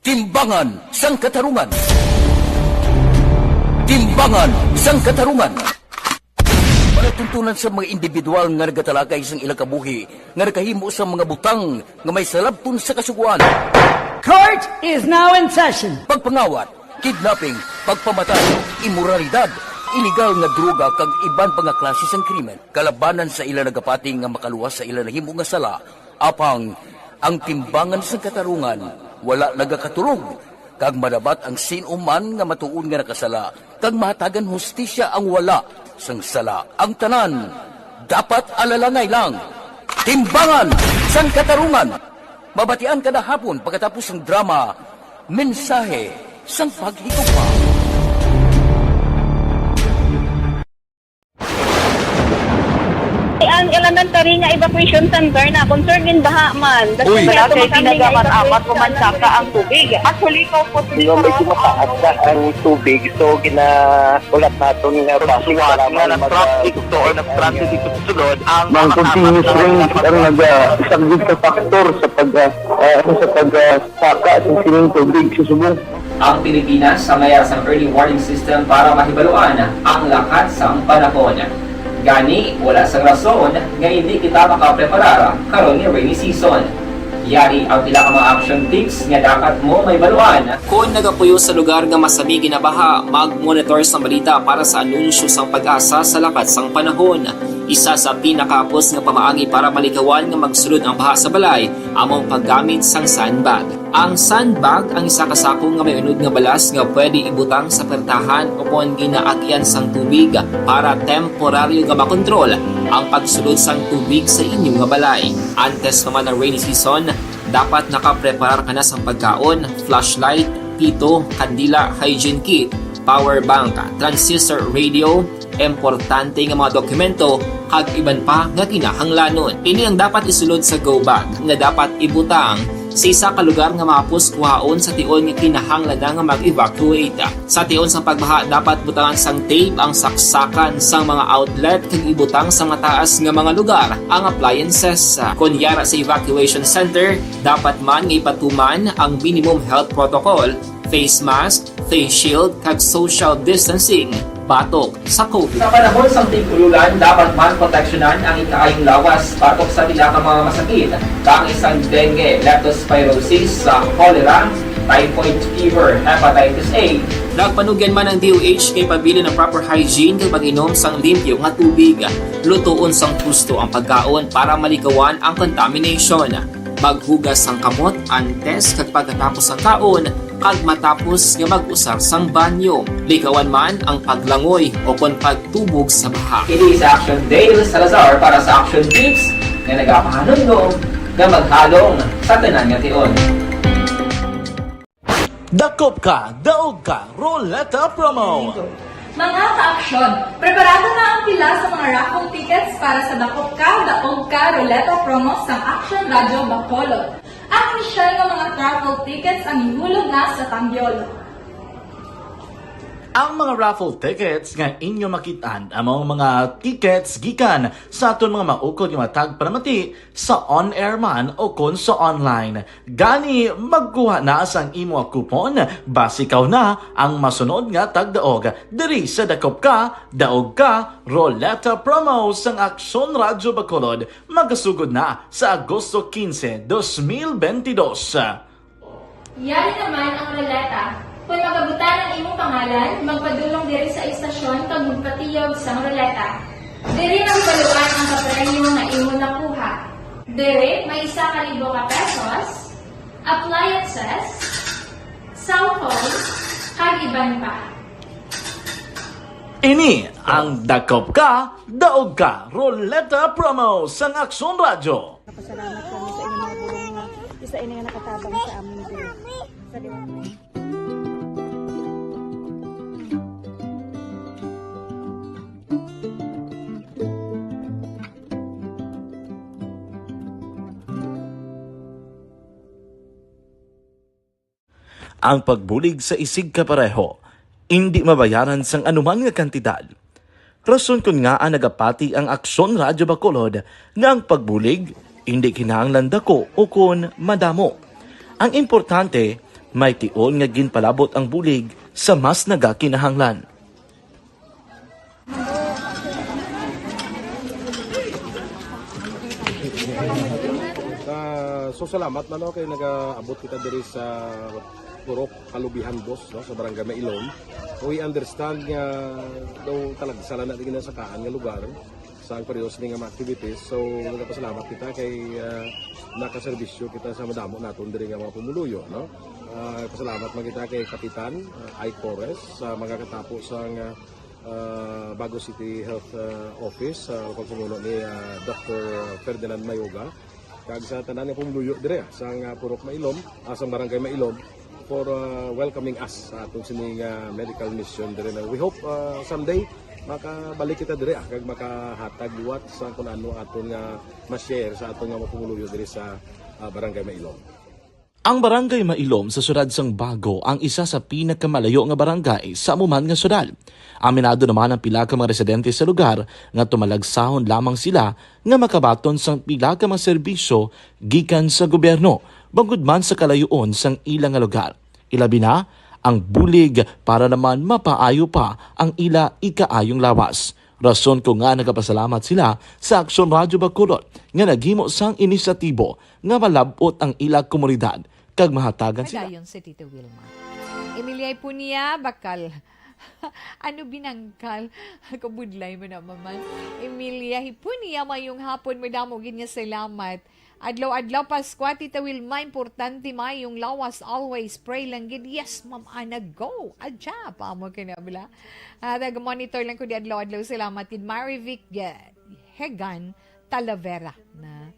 Timbangan sang Katarungan. Timbangan sang Katarungan. Palatuntunan sa mga individual nga nagatalakay sang ilang kabuhi nga nakahimo sa mga butang nga may salabton sa kasugoan. Court is now in session. Pagpangawat, kidnapping, pagpamatay, imoralidad, iligal nga droga kag iban pa nga klase sang krimen kalabanan sa ila nagapati nga makaluwas sa ila nahimo nga sala. Apang ang timbangan sang katarungan wala nagakatulog, kag madabat ang sin-o man nga matuod nga nakasala, kag mahatagan hustisya ang wala sang sala. Ang tanan dapat alalangay lang. Timbangan sang Katarungan, mabatian kada hapon pagkatapos sang drama Mensahe sang Paghigugma. Ang elementary nga evacuation center na concern in baha man. Uy. Wala kay ginagamit amat, pumansaka ang tubig. Actually, ikaw po, hindi ko mataas na ang tubig, so ginahulat naton nga base sa nga nag-traffic to or nag-transit ito sa sulod, ang mga continuous rain ang nag-, ah, isang sa factor sa pag, ah, ah, ano, sa pag, ah, saka sa sining tubig sa subong. Ang Pilipinas sa mayar sang early warning system para mahibaluan ang lakat sang panahon. Gani, wala sang rason nga hindi kita makapreparar karon nga rainy season. Yari ang pila ka mga action tips nga dapat mo mahibaluan. Kon nagapuyo sa lugar nga masami ginabaha, mag-monitor sa balita para sa anunsyo sang PAGASA sa lakat sang panahon. Isa sa pinakahapos nga pamaagi para malikawan nga magsulod ang baha sa balay amo ang paggamit sang sandbag. Ang sandbag ang isa ka sako nga may unod nga balas nga pwede ibutang sa pertahan o kon ginaagyan sang tubig para temporaryo nga makontrol ang pagsulod sang tubig sa inyo nga balay. Antes pa man ang rainy season, dapat nakapreparar ka na sang pagkaon, flashlight, pito, kandila, hygiene kit, power bank, transistor radio, importante nga mga dokumento, kag iban pa nga kinahanglanon. Ini ang dapat isulod sa go bag nga dapat ibutang sa isa ka lugar nga mahapos kuhaon sa tion nga kinahanglan na nga mag-evacuate. Sa tion sang pagbaha, dapat butangan sang tape ang saksakan sang mga outlet kag ibutang sa mataas nga mga lugar ang appliances. Kon yara sa evacuation center, dapat man nga ipatuman ang minimum health protocol, face mask, face shield, kag social distancing batok sa COVID. Sa panahon sang tig-ululan, dapat man proteksyonan ang ikaayong lawas batok sa pila ka mga masakit, kaangay sang dengue, leptospirosis, sa cholera, typhoid fever, hepatitis A. Nagpanugyan man ang D O H kay pabilin ang proper hygiene kag pag-inom sang limpyo nga tubig. Lutoon sang husto ang pagkaon para malikawan ang contamination. Maghugas sang kamot antes kag pagkatapos sang kaon, Pag matapos nga mag-usar sang banyo, likawan man ang paglangoy o kon pagtubog sa baha. Ini sa Action Dale Salazar para sa Action Tips nga nagapahanumdom nga maghalong sa tanan nga tion. Dakop ka, daog ka, Roleta Promo! Mga ka-aksyon, preparado na ang pila sa mga raffle tickets para sa Dakop Ka, Daog Ka, Roleta Promo sang Aksyon Radyo Bacolod. Ang espesyal nga mga raffle tickets ang ihulog na sa Tambiol. Ang mga raffle tickets nga inyo makit-an amo ang mga tickets gikan sa aton mga maukod nga mga tagpalamati sa on-air man o kon sa online. Gani, magkuha na sang imo coupon, basi ikaw na ang masunod nga tagdaog diri sa Dakop Ka, Daog Ka, Roleta Promo sang Aksyon Radyo Bacolod, magasugod na sa Agosto quince, dos mil veintidós. Yari naman ang roleta. Kung magabutan ang imong pangalan, magpadulong diri sa istasyon kag magpatiyog sang roleta. Diri mahibaluan ang kapremyo nga imo nakuha. Diri may isa ka libo ka pesos, appliances, cellphone, kag iban pa. Ini ang Dakop Ka, Daog Ka, Roleta Promo sang Aksyon Radyo. Napasalamat kami sa inyong mga bulong nga isa ini nga nakatabang sa amin diri sa liwanag. Ang pagbulig sa isigkapareho indi mabayaran sang anuman nga kantidad. Rason kon ngaa nagapati ang Aksyon Radyo Bacolod nga ang pagbulig indi kinahanglan dako ukon madamo. Ang importante, may tion nga ginpalabot ang bulig sa mas nagakinahanglan. Ah, so salamat man, no, kay nagaabot kita diri sa Purok Kalubihan, boss, no, sa Barangay Mailom. We understand nga daw talagsa lang na di ginasakaan nga lugar sa ang periods ni nga mga activities. So, nagapasalamat kita kay, ah, nakaserbisyo kita sa madamo naton diri nga mga pumuluyo, no? Ah, pasalamat man kita kay Kapitan, ah, Ike Torres, sa mga katapo sa nga, ah, Bago City Health, ah, Office, sa pagpamuno ni, ah, Doctor Ferdinand Mayoga, kag sa tanan nga pumuluyo diri, ah, sa nga Purok Mailom, ah, sa Barangay Mailom, for, ah, welcoming us sa atong sining, ah, medical mission diri na. We hope, ah, someday makabalik kita diri, ah, kag makahatag liwat sa kung ano aton nga ma-share sa aton nga mga pumuluyo diri sa, ah, Barangay Mailom. Ang Barangay Mailom sa siyudad sang Bago ang isa sa pinakamalayo nga barangay sa amo man nga siyudad. Aminado naman ang pila ka mga residente sa lugar nga tumalagsahon lamang sila nga makabaton sang pila ka mga serbisyo gikan sa gobyerno, bangod man sa kalayoon sang ila nga lugar. Ilabi na ang bulig para naman mapaayo pa ang ila ikaayong lawas. Rason kon ngaa nagapasalamat sila sa Aksyon Radyo Bacolod nga naghimo sang inisyatibo nga malab-ot ang ila komunidad kag mahatagan sila. Padayon si Tita Wilma. Emilia Ipunia, bakal. Ano binangkal? Kabudlay mo na, maman. Emilia Hipunia, mayong hapon, madamo gid nga salamat. Adlaw-adlaw Paskwa, Tita Wilma, importante mayong lawas, always pray lang gid. Yes, Ma'am Ana, go. Adya pa mo kinabla. Ah, nag-monitor lang ko di adlaw-adlaw. Salamat gid, Marivic, eh, Hegan Talavera na.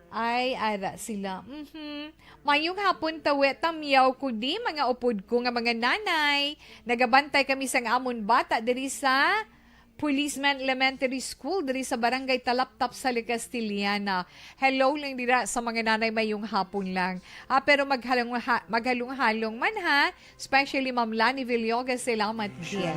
Ay, ara sila. Mhm. Mayong hapon, tawe, tamyaw ko di, mga upod ko nga mga nanay. Nagabantay kami sang amon bata diri sa Policeman Elementary School, diri sa Barangay Talaptap, sa La Castellana. Hello lang dira sa mga nanay, mayong hapon lang. Ah, pero maghalong-, ha-, maghalong-halong man, ha. Especially Ma'am Lani Villoga, salamat gid.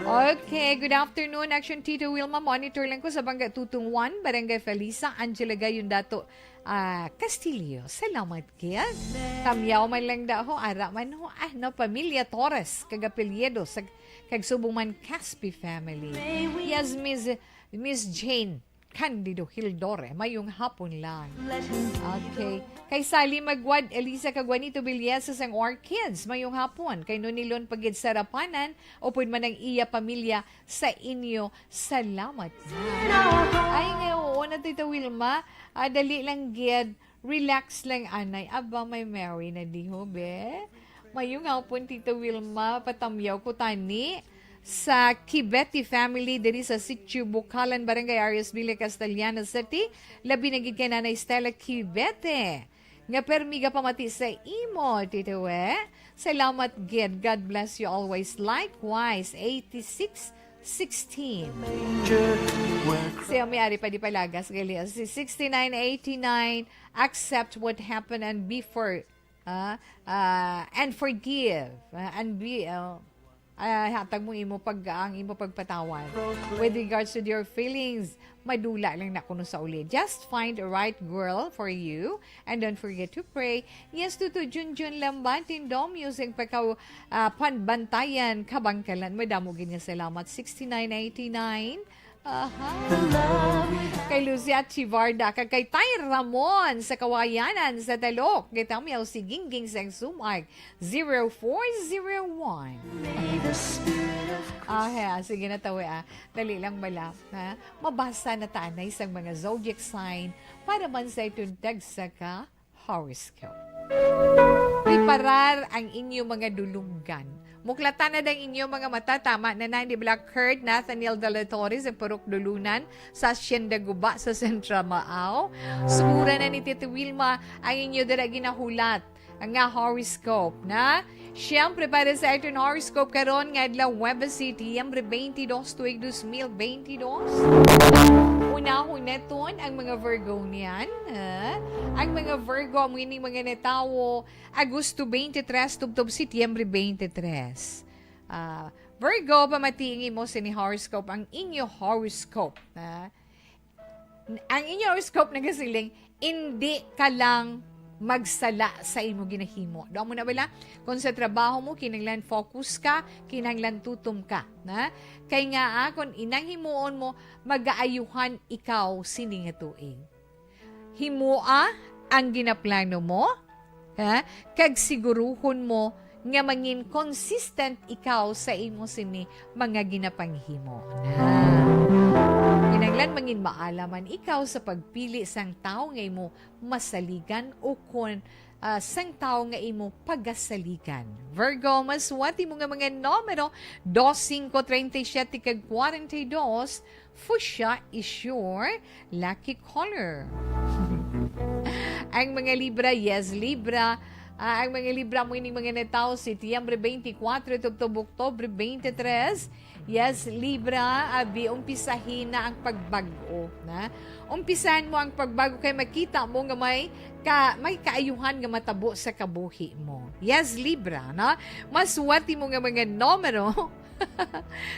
Okay, good afternoon, Action Tito Wilma. Monitor lang ko sa Bangga Tutong one, Barangay Felisa, Angela Gayon Dato, ah, Castillo. Salamat gid. Tamyaw man lang daw, ara man ho, ah, no, pamilya Torres, kag apelyido sa, kag subong man Caspi family. Yes, Miss, Miss Jane Candido Hildore, mayong hapon lang. Okay. Kay Sally Magwad, Elisa kag Juanito Villesa sang Orchids, mayong hapon. Kay Nonilon Pagid Sarapanan, upod man ang iya pamilya sa inyo. Salamat na. Ay, nga, oo na, Tita Wilma. Ah, dali lang gid. Relax lang, anay. Aba, may Mary na di ho, be. Mayong hapon, Tita Wilma. Patamyaw ko tani sa Kibeti family diri sa Sitio Bukalan, Barangay Arias Villa, Castellana City. Labi na gid kay Nanay Stella Kibete, nga permi gapamati sa imo, Tita We. Salamat gid. God bless you always. Likewise, eighty-six sixteen. Siya may ari pa di palagas, gali. Si sixty-nine eighty-nine, accept what happened and be for, ah, ah, and forgive, ah, and be, ah, ah, hatag mo imo pag, ang imo pagpatawad. With regards to your feelings, madula lang na kuno sa uli. Just find a right girl for you and don't forget to pray. Yes, Tuto Junjun Lamban, Tindom, using pagkaw, ah, panbantayan, kabangkalan. Madamo gid nga salamat. Sixty-nine eighty-nine. Aha. Kay Lucia Chivarda, kag kay Tay Ramon sa Kawayanan sa Talok. Gitamiyaw si Gingging sang Sumag, zero four zero one. Ah, ha, sige na, tawi, ah. Dali lang bala, ha? Mabasa na ta anay sang mga zodiac sign para man sa iton tagsa ka horoscope. Preparar ang inyo mga dulunggan. Muklatan na ang inyo mga mata. Tama na na ni Black Heart, Nathaniel de la Torre, sa Purok Dulunan, sa Hacienda Guba, sa Central Maao. Sugura na ni Tito Wilma ang inyo dira ginahulat nga horoscope, na? Siyempre, para sa aton horoscope karon nga adlaw, Huwebes, Setyembre twenty-dos, tuig dos mil twenty-dos. Unahon naton ang mga Virgo niyan, ha? Ang mga Virgo, amo ini mga natawo, Agosto twenty-three tubtob Setyembre twenty-three. Ah, Virgo, pamati ang imo sini horoscope, ang inyo horoscope, ha? Ang inyo horoscope nagasiling, "Indi ka lang magsala sa imo ginahimo." Do mo na bala? Kung sa trabaho mo, kinahanglan focus ka, kinahanglan tutom ka, na? Kay nga, ah, kung inang himuon mo, magaayuhan ikaw sini nga tuig. Himoa ang ginaplano mo, ha? Kag siguruhon mo nga mangin consistent ikaw sa imo sini mga ginapanghimo. Na. Kinahanglan mangin maalaman ikaw sa pagpili sang tawo nga imo masaligan o kon, ah, sang tawo nga imo pagasaligan. Virgo, masuwat imo nga mga numero, dos, singko, treinta y siete, kag kwarenta y dos. Fuchsia is your lucky color. Ang mga Libra, yes, Libra. Ah, ang mga Libra, mo ining mga natawo, Setyembre twenty-four tubtob Oktubre twenty-three. Yes, Libra, abi, umpisahin na ang pagbag-o, na? Umpisahan mo ang pagbag-o kay makita mo nga may ka-, may kaayuhan nga matabo sa kabuhi mo. Yes, Libra, na? Masuwat mo nga mga numero,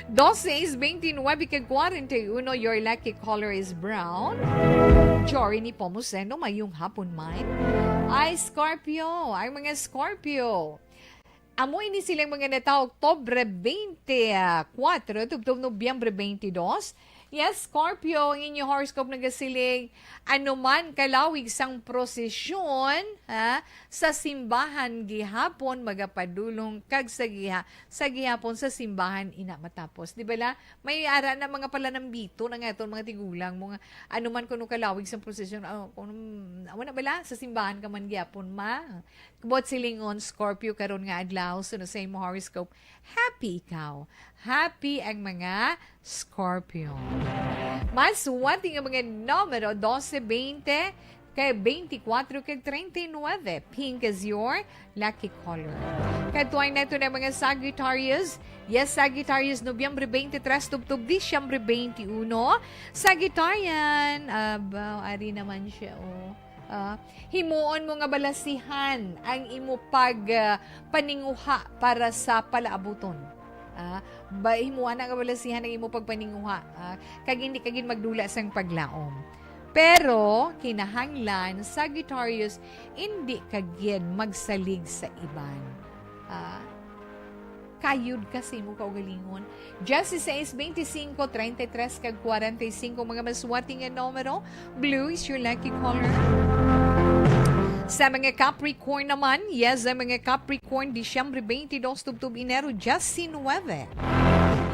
Dos, seis, veintinuebe, kag kwarenta y uno, your lucky color is brown. Jory Nepomuceno, mayong hapon man. Ay, Scorpio, ang mga Scorpio. Amo ini silang mga natawo, Oktubre twenty-four, tubtob Nobyembre twenty-two. Yes, Scorpio, ang inyo horoscope nagasiling, anuman kalawig sang prosesyon, ha, sa simbahan gihapon magapadulong kag sa giha-, sa gihapon sa simbahan ina matapos. Di ba la? May ara na mga palanambito na nga itong mga tigulang mo nga, ano man kuno kalawig sang prosesyon, ah, kuno, wala bala, sa simbahan ka man gihapon, ma. Buot silingon, Scorpio, karon nga adlaw, sunod sa imo horoscope, happy ikaw. Happy ang mga Scorpio. Mas wati nga mga numero, dose, bente, kay twenty-four kag treinta y nueve. Pink is your lucky color. Kadtuan nato na mga Sagittarius. Yes, Sagittarius, Nobyembre twenty-three tubtob Disyembre twenty-uno. Sagittarian, aba, ari naman siya, oh. Ah, himuon mo nga balasihan ang imo pag, ah, paninguha para sa palaabuton. Ah, ba, himuon na nga balasihan ang imo pagpaninguha, ah, kag hindi ka gid magdula sang paglaom. Pero, kinahanglan, Sagittarius, hindi ka gid magsalig sa iban. Ah, kayod ka sa imo kaugalingon. Dieciséis, veinticinco, treinta y tres, kag cuarenta y cinco, mga maswati nga numero. Blue is your lucky color. Sa mga Capricorn naman, yes, ang mga Capricorn, Disyembre twenty-dos tubtob Enero diecinuebe.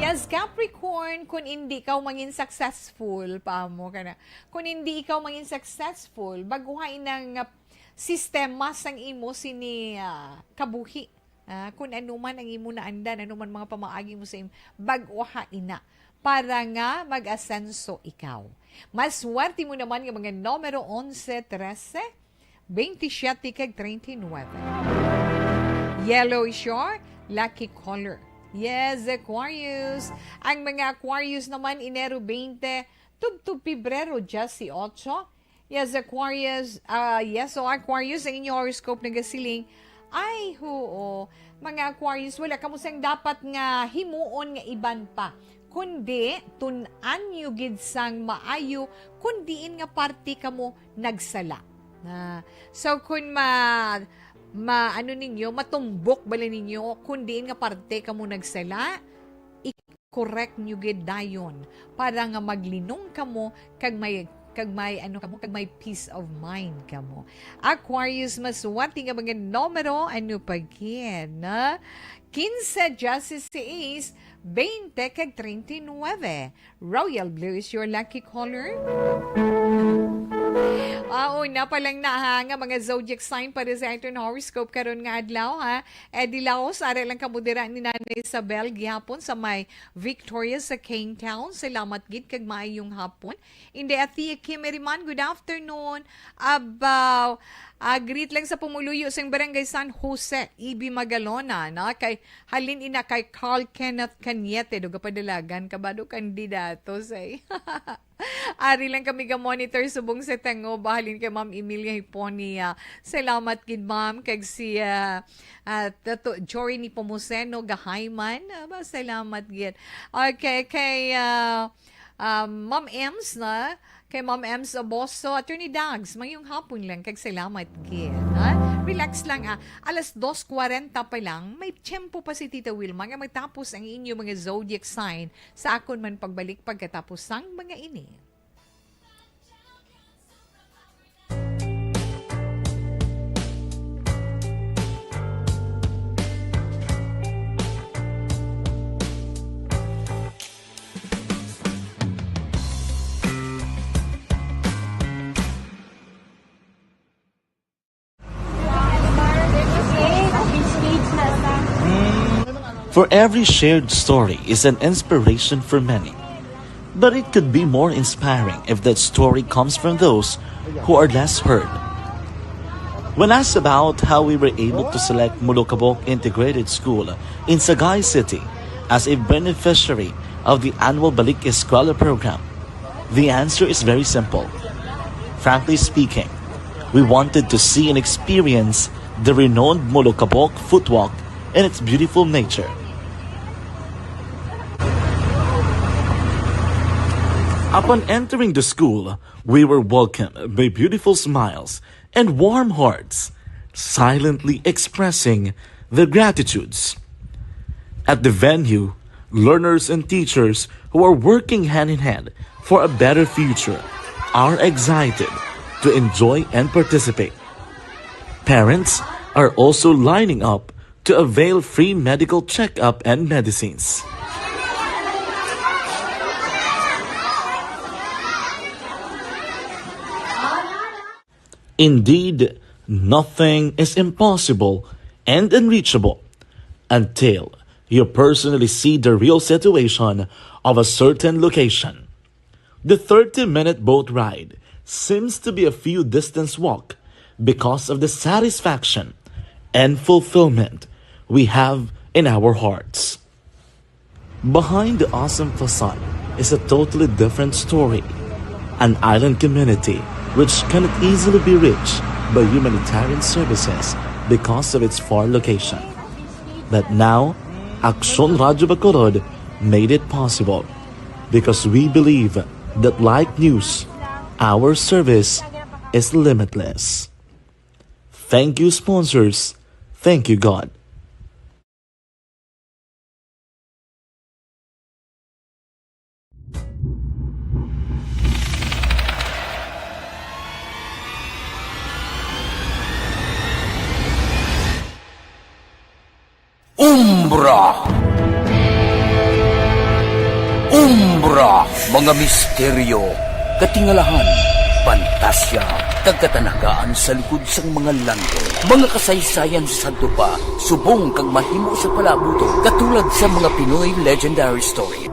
Yes, Capricorn, kung hindi ka mangin successful, pa mo ka na. Kung hindi ikaw mangin successful, baguha inang, ah, sistema sang imo sini, ah, kabuhi. Ah, kung ano man ang imo naandan, ano man mga pamaagi mo sa im-, bag-o ha ina, para nga mag-asenso ikaw. Maswerte mo naman nga mga numero onse, trese, twenty-siete, kag treinta y nueve. Yellow is your lucky color. Yes, Aquarius. Ang mga Aquarius naman, Enero twenty, tubtob Pebrero dieciocho. Yes, Aquarius. Ah, yes, so Aquarius, ang inyong horoscope nagasiling, ay, huo. Mga Aquarius, wala kamo sang dapat nga himuon nga iban pa, kundi tun-an nyo gid sang maayo kung diin nga parte kamo nagsala. Na, so, kung ma-, ma-, ano ninyo, matumbok bala ninyo kung diin nga parte kamo nagsala, i-correct nyo gid dayon para nga maglinong kamo kag may, kag may, ano kamo, kag may peace of mind kamo. Aquarius, maswerte nga mga numero, ano pa gid, na? Quince, dieciséis, veinte, kag treinta y nueve. Royal blue is your lucky color. Ah, una pa lang na, ha, nga mga zodiac sign para sa aton horoscope karon nga adlaw, ha. Eddie Laos, ara lang kamo dira ni Nanay Isabel gihapon sa may Victoria sa Kane Town. Salamat gid kag maayong hapon. Inday Athea Kim Eriman, good afternoon. Abaw, ah, greet lang sa pumuluyo sang Barangay San Jose, Ibi Magalona, no? Kay, halin ina kay Carl Kenneth Cañete, do gapadalagan, kabado kandidato, say. Ari lang kami ga-monitor subong sa Tango, bahalin kay Ma'am Emilia Hiponia. Salamat gid, ma'am, kag si, ah, ah, Tato Jory Nepomuceno, Gahayman. Ah, ba, salamat gid. Okay, kay, ah, ah, Ma'am Ems, na? Kay Ma'am Ems Oboso, Attorney Dags, mayong hapon lang, kag salamat gid, ha? Relax lang, ah. Alas dos kwarenta pa lang, may tiyempo pa si Tita Wilma nga matapos ang inyo mga zodiac sign sa akon man pagbalik pagkatapos sang mga ini. For every shared story is an inspiration for many. But it could be more inspiring if that story comes from those who are less heard. When asked about how we were able to select Molokabok Integrated School in Sagay City as a beneficiary of the annual Balik Eskwela program, the answer is very simple. Frankly speaking, we wanted to see and experience the renowned Molokabok footwalk and its beautiful nature. Upon entering the school, we were welcomed by beautiful smiles and warm hearts, silently expressing their gratitudes. At the venue, learners and teachers who are working hand in hand for a better future are excited to enjoy and participate. Parents are also lining up to avail free medical checkup and medicines. Indeed, nothing is impossible and unreachable until you personally see the real situation of a certain location. The thirty-minute boat ride seems to be a few distance walk because of the satisfaction and fulfillment we have in our hearts. Behind the awesome facade is a totally different story. An island community which cannot easily be reached by humanitarian services because of its far location. But now, Aksyon Radyo Bacolod made it possible because we believe that like news, our service is limitless. Thank you, sponsors. Thank you, God. Umbra. Umbra, mga misteryo, katingalahan, pantasya, Kag katanagaan sa likod sang mga landong, mga kasaysayan sa sadto pa, subong kag mahimo sa palabuton, katulad sa mga Pinoy legendary story.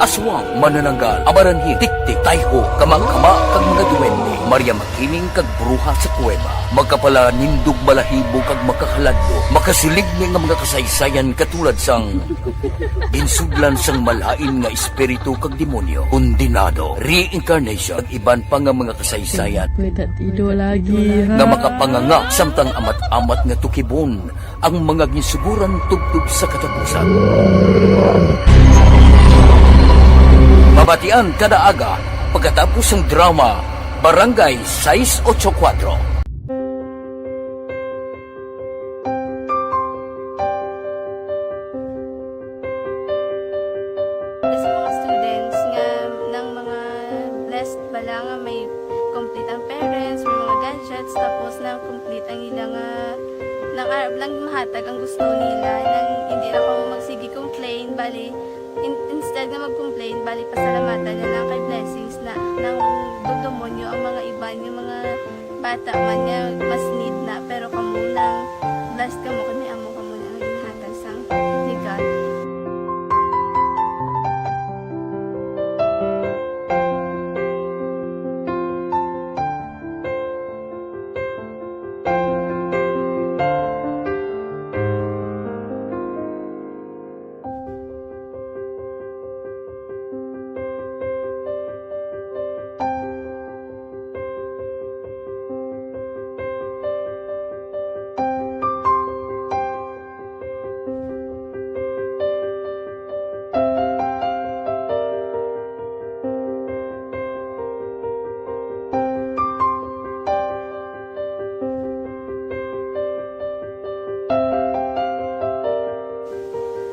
Aswang, manananggal, amaranhig, tiktik, tayho, kamangkama, kag mga duwende, Maria Makiling, kag bruha sa kuweba. Magkapalanindog, balahibo, kag makakaladlok, makasiling ni nga mga kasaysayan katulad sang ginsudlan sang malain nga espiritu kag demonyo, kondenado, reincarnation, kag iban pa nga mga kasaysayan Wait, that ido lagi, nga ha? makapanganga samtang amat-amat nga tukibon ang mga ginsuguran tubtob sa katapusan. Mabatian kada aga pagkatapos sang drama Barangay sais ocho kuwatro. Sa mga students nga, ng mga blessed bala nga may complete ang parents, may mga gadgets, tapos na complete ang ila nga, nang arab lang mahatag ang gusto nila, nang hindi na kamo magsige complain, bali, in-, instead nga mag-complain, bali, pasalamatan na lang kay blessings na, nang dugdumon nyo ang mga iban, yung mga bata man nga mas need na, pero kamo nang blessed kamo kay may amo kamo nga ginhatag sang ni God.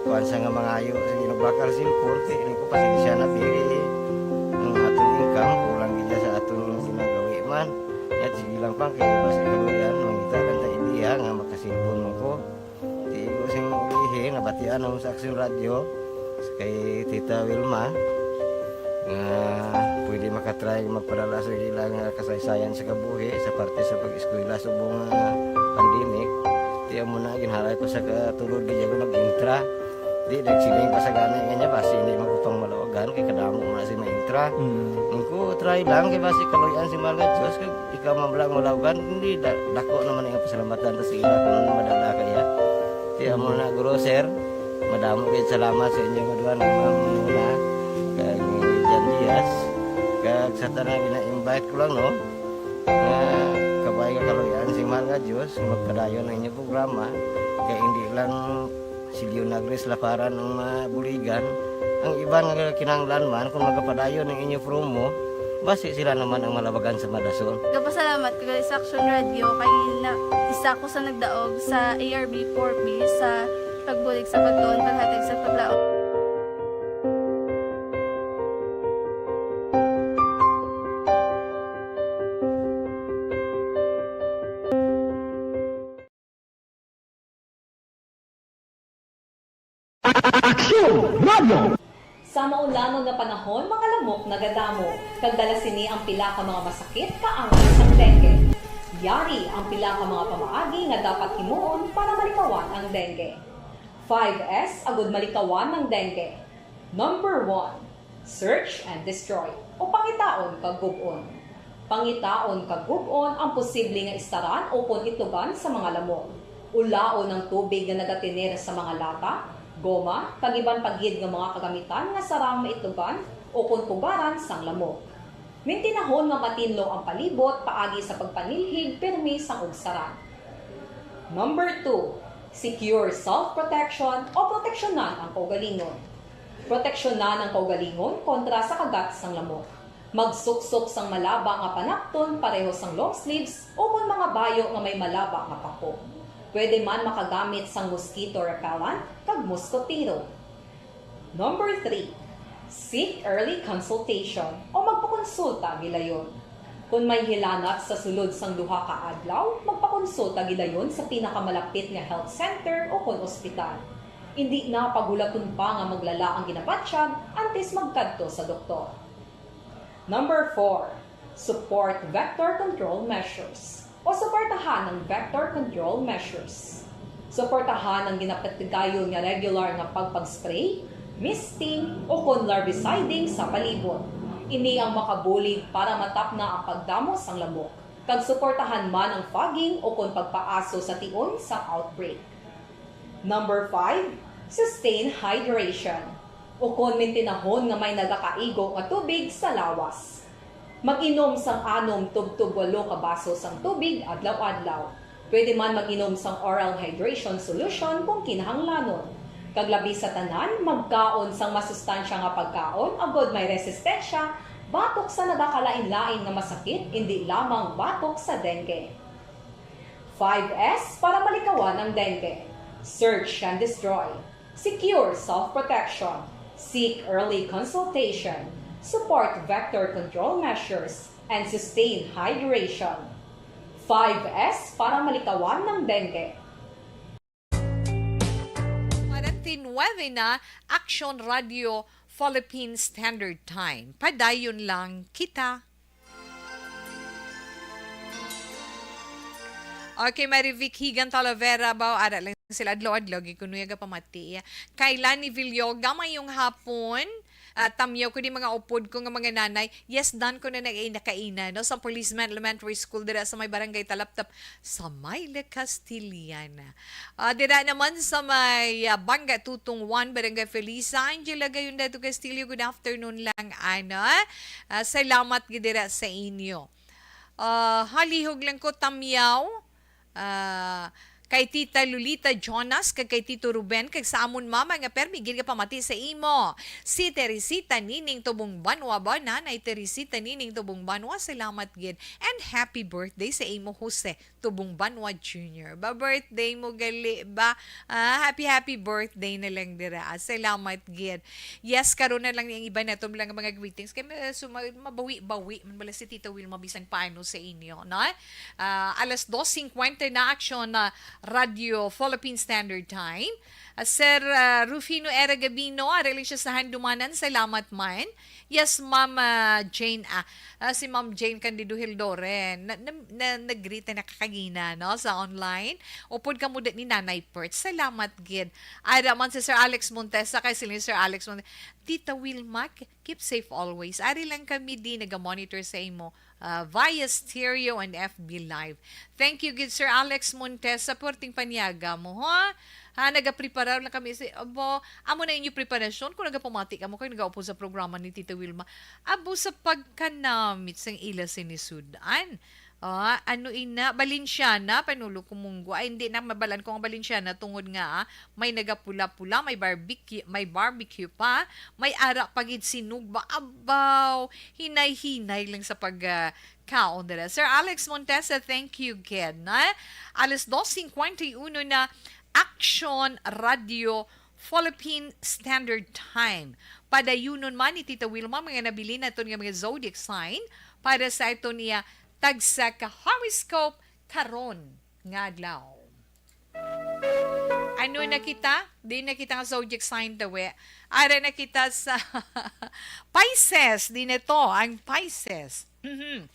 Kuwan sa nga mangayo sa ginubakal sin korte, ini ko pasensya na pili. Ang aton income, kulang gid sa aton ginagawi man. Yat, sige lang pang, kaya mas ikaluyan, mangita lang ta idea nga makasilpon mo ko. Di ko sing ulihi, nabatian ako sa Action Radio, kay Tita Wilma, nga pwede makatry magpadala sa ilang, ah, kasaysayan sa kabuhi sa parte sa pag-eskwela subong nga pandemic. Di amo na, ginhalay ko sa katulod, di ako nag-intra. Di, nagsiling pa sa gani nga niya, basi hindi man ko pang malawagan, kay kadamo man si ma-intra. Mm. Ang ko, try lang, kay basi kaluyan si Mahal nga Diyos, kay ikaw man lang malawagan, hindi, da-, dako naman ang pasalamatan ta sa ila kung ano madala kaya. Di, amo na, guro, sir, madamo kayo salamat sa inyo nga duha, ni Ma'am Muna, kag ni Jan Diaz, kag sa tanan gina-invite ko lang, no, nga kabay nga kaluyan si Mahal nga Diyos, magpadayon ang inyong programa, kay hindi lang si Leonagris Laparan ang mabuligan. Ang iban nga kinahanglan man, kung magapadayon ang inyo promo, basi sila naman ang malabagan sa madason. Gapasalamat ko gali sa Action Radio kay na, isa ko sa nagdaog sa A R B four B sa pagbulig sa pagtuon, paghatag sa paglaom. Aksyon Radio! Sa maulangon nga panahon, mga lamok nagadamo, kag dala sini ang pila ka mga masakit kaangay sang dengue. Yari ang pila ka mga pamaagi nga dapat himuon para malikawan ang dengue. Five S agud malikawan ang dengue. Number one, search and destroy, o pangitaon kag gub-on. Pangitaon kag gub-on ang posible nga istaran ukon itugan sa mga lamok. Ulaon ang tubig nga nagatener sa mga lata, goma, kag iban pa gid nga mga kagamitan nga sarang maitugan ukon pugaran sang lamok. Mintinahon nga matinlo ang palibot paagi sa pagpanilhig pirmi sang ugsaran. Number two, secure self-protection o proteksyonan ang kaugalingon. Proteksyonan ang kaugalingon kontra sa kagat sang lamok. Magsuksok sang malaba nga panapton pareho sang long sleeves ukon mga bayo nga may malaba nga pako. Pwede man makagamit sang mosquito repellent kag moskotero. Number three, seek early consultation o magpakonsulta gilayon. Kon may hilanat sa sulod sang duha ka adlaw, magpakonsulta gilayon sa pinakamalapit nga health center ukon ospital. Indi na paghulaton pa nga maglala ang ginabatyag antes magkadto sa doktor. Number four, Support vector control measures o suportahan ang vector control measures. Suportahan ang ginapatigayon nga regular nga pagpag-spray, misting, o kon larviciding sa palibot. Ini ang makabulig para matapna ang pagdamo sang lamok, kag suportahan man ang fogging o kon pagpaaso sa tion sa outbreak. Number five, sustain hydration, o kon mintinahon nga may nagakaigo nga tubig sa lawas. Mag-inom sang anom tubtob walo ka baso sang tubig adlaw-adlaw. Pwede man mag-inom sang oral hydration solution kung kinahanglanon. Kag labi sa tanan, magkaon sang masustansya nga pagkaon agod may resistensya batok sa nagakalain-lain nga masakit, indi lamang batok sa dengue. Five S para malikawan ang dengue. Search and destroy. Secure self-protection. Seek early consultation. Support vector control measures. And sustain hydration. Five S para malikawan ng dengue. Kwarenta y nuebe na, Action Radio Philippine Standard Time. Padayon lang kita. Okay, Marivic Higan Talavera, ba, ara lang sila adlaw-adlaw, gikunuya ga pamati. Kay Lani Villoga, mayong hapon. Ah, tamyaw ko di mga upod ko nga mga nanay. Yes, dan ko na nag-ina-kaina, no? Sa Policeman Elementary School, dira sa may Barangay Talaptap, sa may La Castellana. Ah, dira naman sa may, ah, Banga Tutong one, Barangay Felisa. Angela Gayunda to Castillo, good afternoon lang, ano? Ah, salamat gid dira sa inyo. Ah, halihog lang ko, tamyaw. Ah, kay Tita Lolita Jonas, kag kay Tito Ruben, kag sa amon mama nga permi gid nga pamati sa imo. Si Teresita Nining Tubong Banwa ba? Nanay Teresita Nining Tubong Banwa, salamat gid. And happy birthday sa imo, Jose Tubong Banwa Junior. Ba, birthday mo gali ba? Ah, happy, happy birthday na lang dira. Ah, salamat gid. Yes, karon na lang ni ang iba nato lang mga greetings. Kay ma-, so, ma-, mabawi-bawi man bala si Tita Wilma bisan paano sa inyo, no? Ah, alas dos cincuenta na, Action na Radio Philippine Standard Time. Ah, Sir, ah, Rufino Era Gabino, ari lang siya sa Handumanan. Salamat man. Yes, Ma'am, ah, Jane. Ah, ah, si Ma'am Jane Candido Hildoren. Na, na, na, nag-greet na nakakagina, no, sa online. Upod ka mo ni Nanay Pert. Salamat gid. Ara man si Sir Alex Montesa, kay si Sir Alex Montesa. Tita Wilma, k-, keep safe always. Ari lang kami di naga-monitor sa imo, ah, via stereo and F B Live. Thank you gid, Sir Alex Montes, sa perting panyaga mo, ha? Ha, nagaprepara lang kami sa, abo, amo na inyo preparasyon kung nagapamati kamo kay nagaupod sa programa ni Tita Wilma. Abo, sa pagkanamit sang ila sinisudan. Ah, ano ina? Balenciana, Pangulo Kumunggo. Ay, hindi na, mabalan ko ang Balenciana tungod nga, ah, may nagapula-pula, may barbecue, may barbecue pa, may ara pa gid sinugba. Abaw, hinay-hinay lang sa pag, ah, kaon dira. Sir Alex Montesa, thank you gid, na? Alas dos cincuenta y uno na, Action Radio Philippine Standard Time. Padayunon man ni Tita Wilma mga nabilin naton nga mga zodiac sign para sa aton iya tagsa ka horoscope karon nga adlaw. Ano na kita? Di na kita nga zodiac sign daw eh. Ara na kita sa Pisces. Di na to, ang Pisces. Mhm.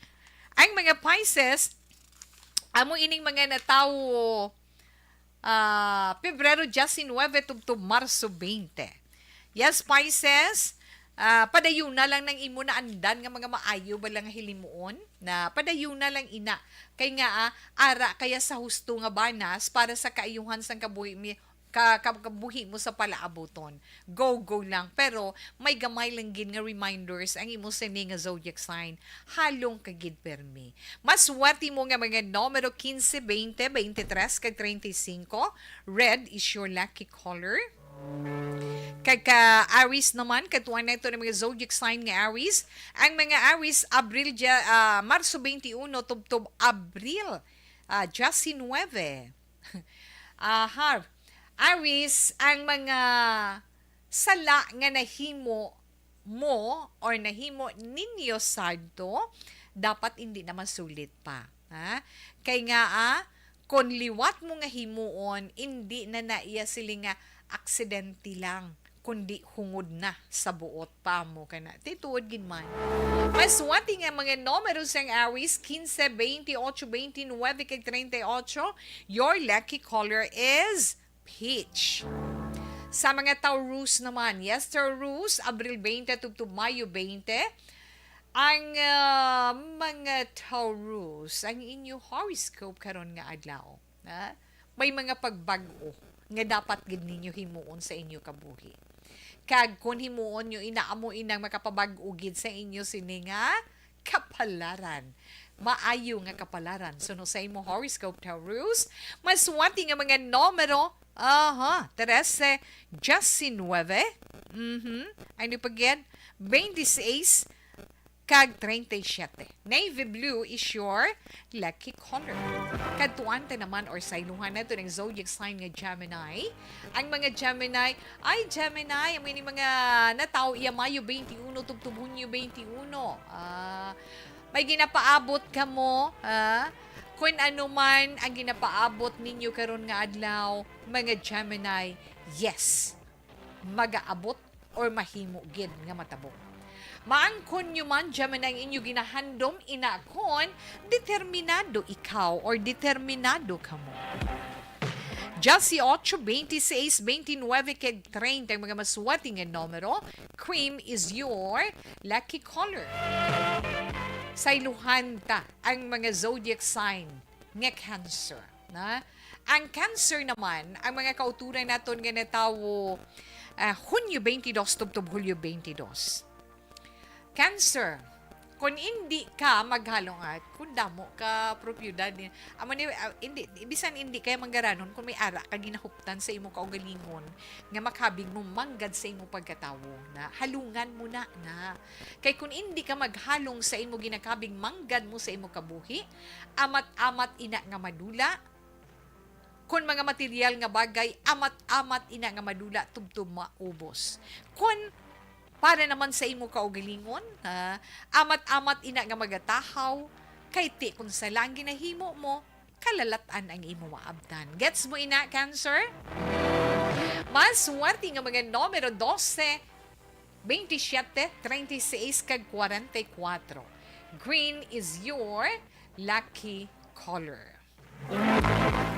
Ang mga Pisces, amo ining mga natawo, ah, Pebrero diecinuebe tubtob Marso veinte. Yes, Pisces, ah, padayuna lang nang imo naandan nga mga maayo bala nga hilimuon, na padayuna lang ina. Kay nga, ah, ara kaya sa husto nga banas para sa kaayuhan sang kabuhi mi, ka, ka, kabuhi mo sa palaabuton. Go, go lang. Pero may gamay lang gid nga reminders ang imo sini nga zodiac sign. Halong ka gid permi. Mas swerte mo nga mga numero quince, veinte, veintitrés, kag treinta y cinco. Red is your lucky color. Kag ka Aries naman, katuan nato ng mga zodiac sign nga Aries. Ang mga Aries, Abril, dia-, ah, Marso twenty-one, tubtob Abril, ah, diecinuebe. Aha. Aries, ang mga sala nga nahimo mo or nahimo ninyo sadto, dapat hindi na masulit pa. Ha? Kay nga, ah, kon liwat mo nga himuon, hindi na na iya sili nga aksidente lang. kundi hungod na sa buot pa mo ka na. Ti tuod gid man. Maswati nga mga numero sang Aries, quince, veintiocho, veintinuebe, kag treinta y ocho. Your lucky color is peach. Sa mga Taurus naman, yes, Taurus, Abril twenty tubtob Mayo twenty. Ang, ah, mga Taurus, ang inyo horoscope karon nga adlaw, ha? May mga pagbag-o nga dapat gid ninyo himuon sa inyo kabuhi. Kag kon himuon nyo ina, amo inang makapabag-o gid sa inyo sini nga kapalaran. Maayo nga kapalaran. So, no, sa imo horoscope, Taurus, maswati nga mga numero, aha, trese, diecinuebe, mhm, ano pa gid? Twenty-six, kag treinta y siete. Navy blue is your lucky color. Kadtuan ta naman or sayluhan nato ang zodiac sign nga Gemini. Ang mga Gemini, ay Gemini, ang mga, mga natawo iya Mayo twenty-one tubtob Hunyo twenty-one. Ah, may ginapaabot kamo, ah, kung ano man ang ginapaabot ninyo karon nga adlaw, mga Gemini, yes, magaabot or mahimo gid nga matabo. Maangkon nyo man, Gemini, ang inyo ginahandom, ina kon determinado ikaw or determinado kamo. Dieciocho, veintiséis, veintinuebe, kag treinta ang mga maswati nga numero. Cream is your lucky color. Sayluhan ta ang mga zodiac sign nga Cancer, na? Ang Cancer naman, ang mga kauturan naton nga natawo, ah, Hunyo twenty-two tubtob Hulyo twenty-two. Cancer, kung hindi ka maghalong at kung damo ka propiedad ni, amo ni, ah, hindi, bisan hindi kay manggaranon, kung may ara ka ginahuptan sa imo kaugalingon nga makabig mo manggad sa imo pagkatawo, na halungan mo na, na. Kay kung hindi ka maghalong sa imo ginakabig manggad mo sa imo kabuhi, amat-amat ina nga madula. Kon mga material nga bagay, amat-amat ina nga madula tubtob maubos. Kon para naman sa imo kaugalingon, ha, amat-amat ina nga magatahaw, kay ti kon sala ang ginahimo mo, kalalat-an ang imo maabtan. Gets mo ina, Cancer? Mas swerte nga mga numero dose, veintisiete, treinta y seis, kag kwarenta y kuwatro. Green is your lucky color.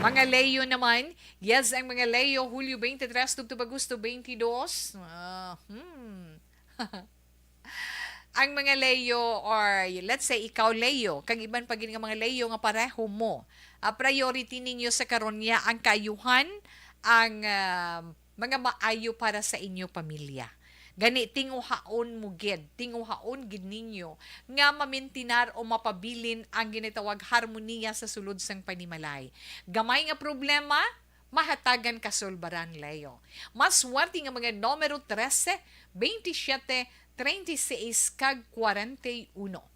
Mga Leo naman, yes, ang mga Leo, Hulyo twenty-three tubtob Agosto twenty-two. Ah, hmm. Ang mga Leo, or let's say, ikaw, Leo, kag iban pa gid nga mga Leo nga pareho mo, ah, priority ninyo sa karon niya ang kaayuhan, ang, ah, mga maayo para sa inyo pamilya. Gani, tinguhaon mo gid, tinguhaon gid ninyo nga mamintinar o mapabilin ang ginatawag harmoniya sa sulod sang panimalay. Gamay nga problema, mahatagan kasulbaran, Leo. Mas swerte nga mga numero trese, veintisiete, treinta y seis, kag kwarenta y uno.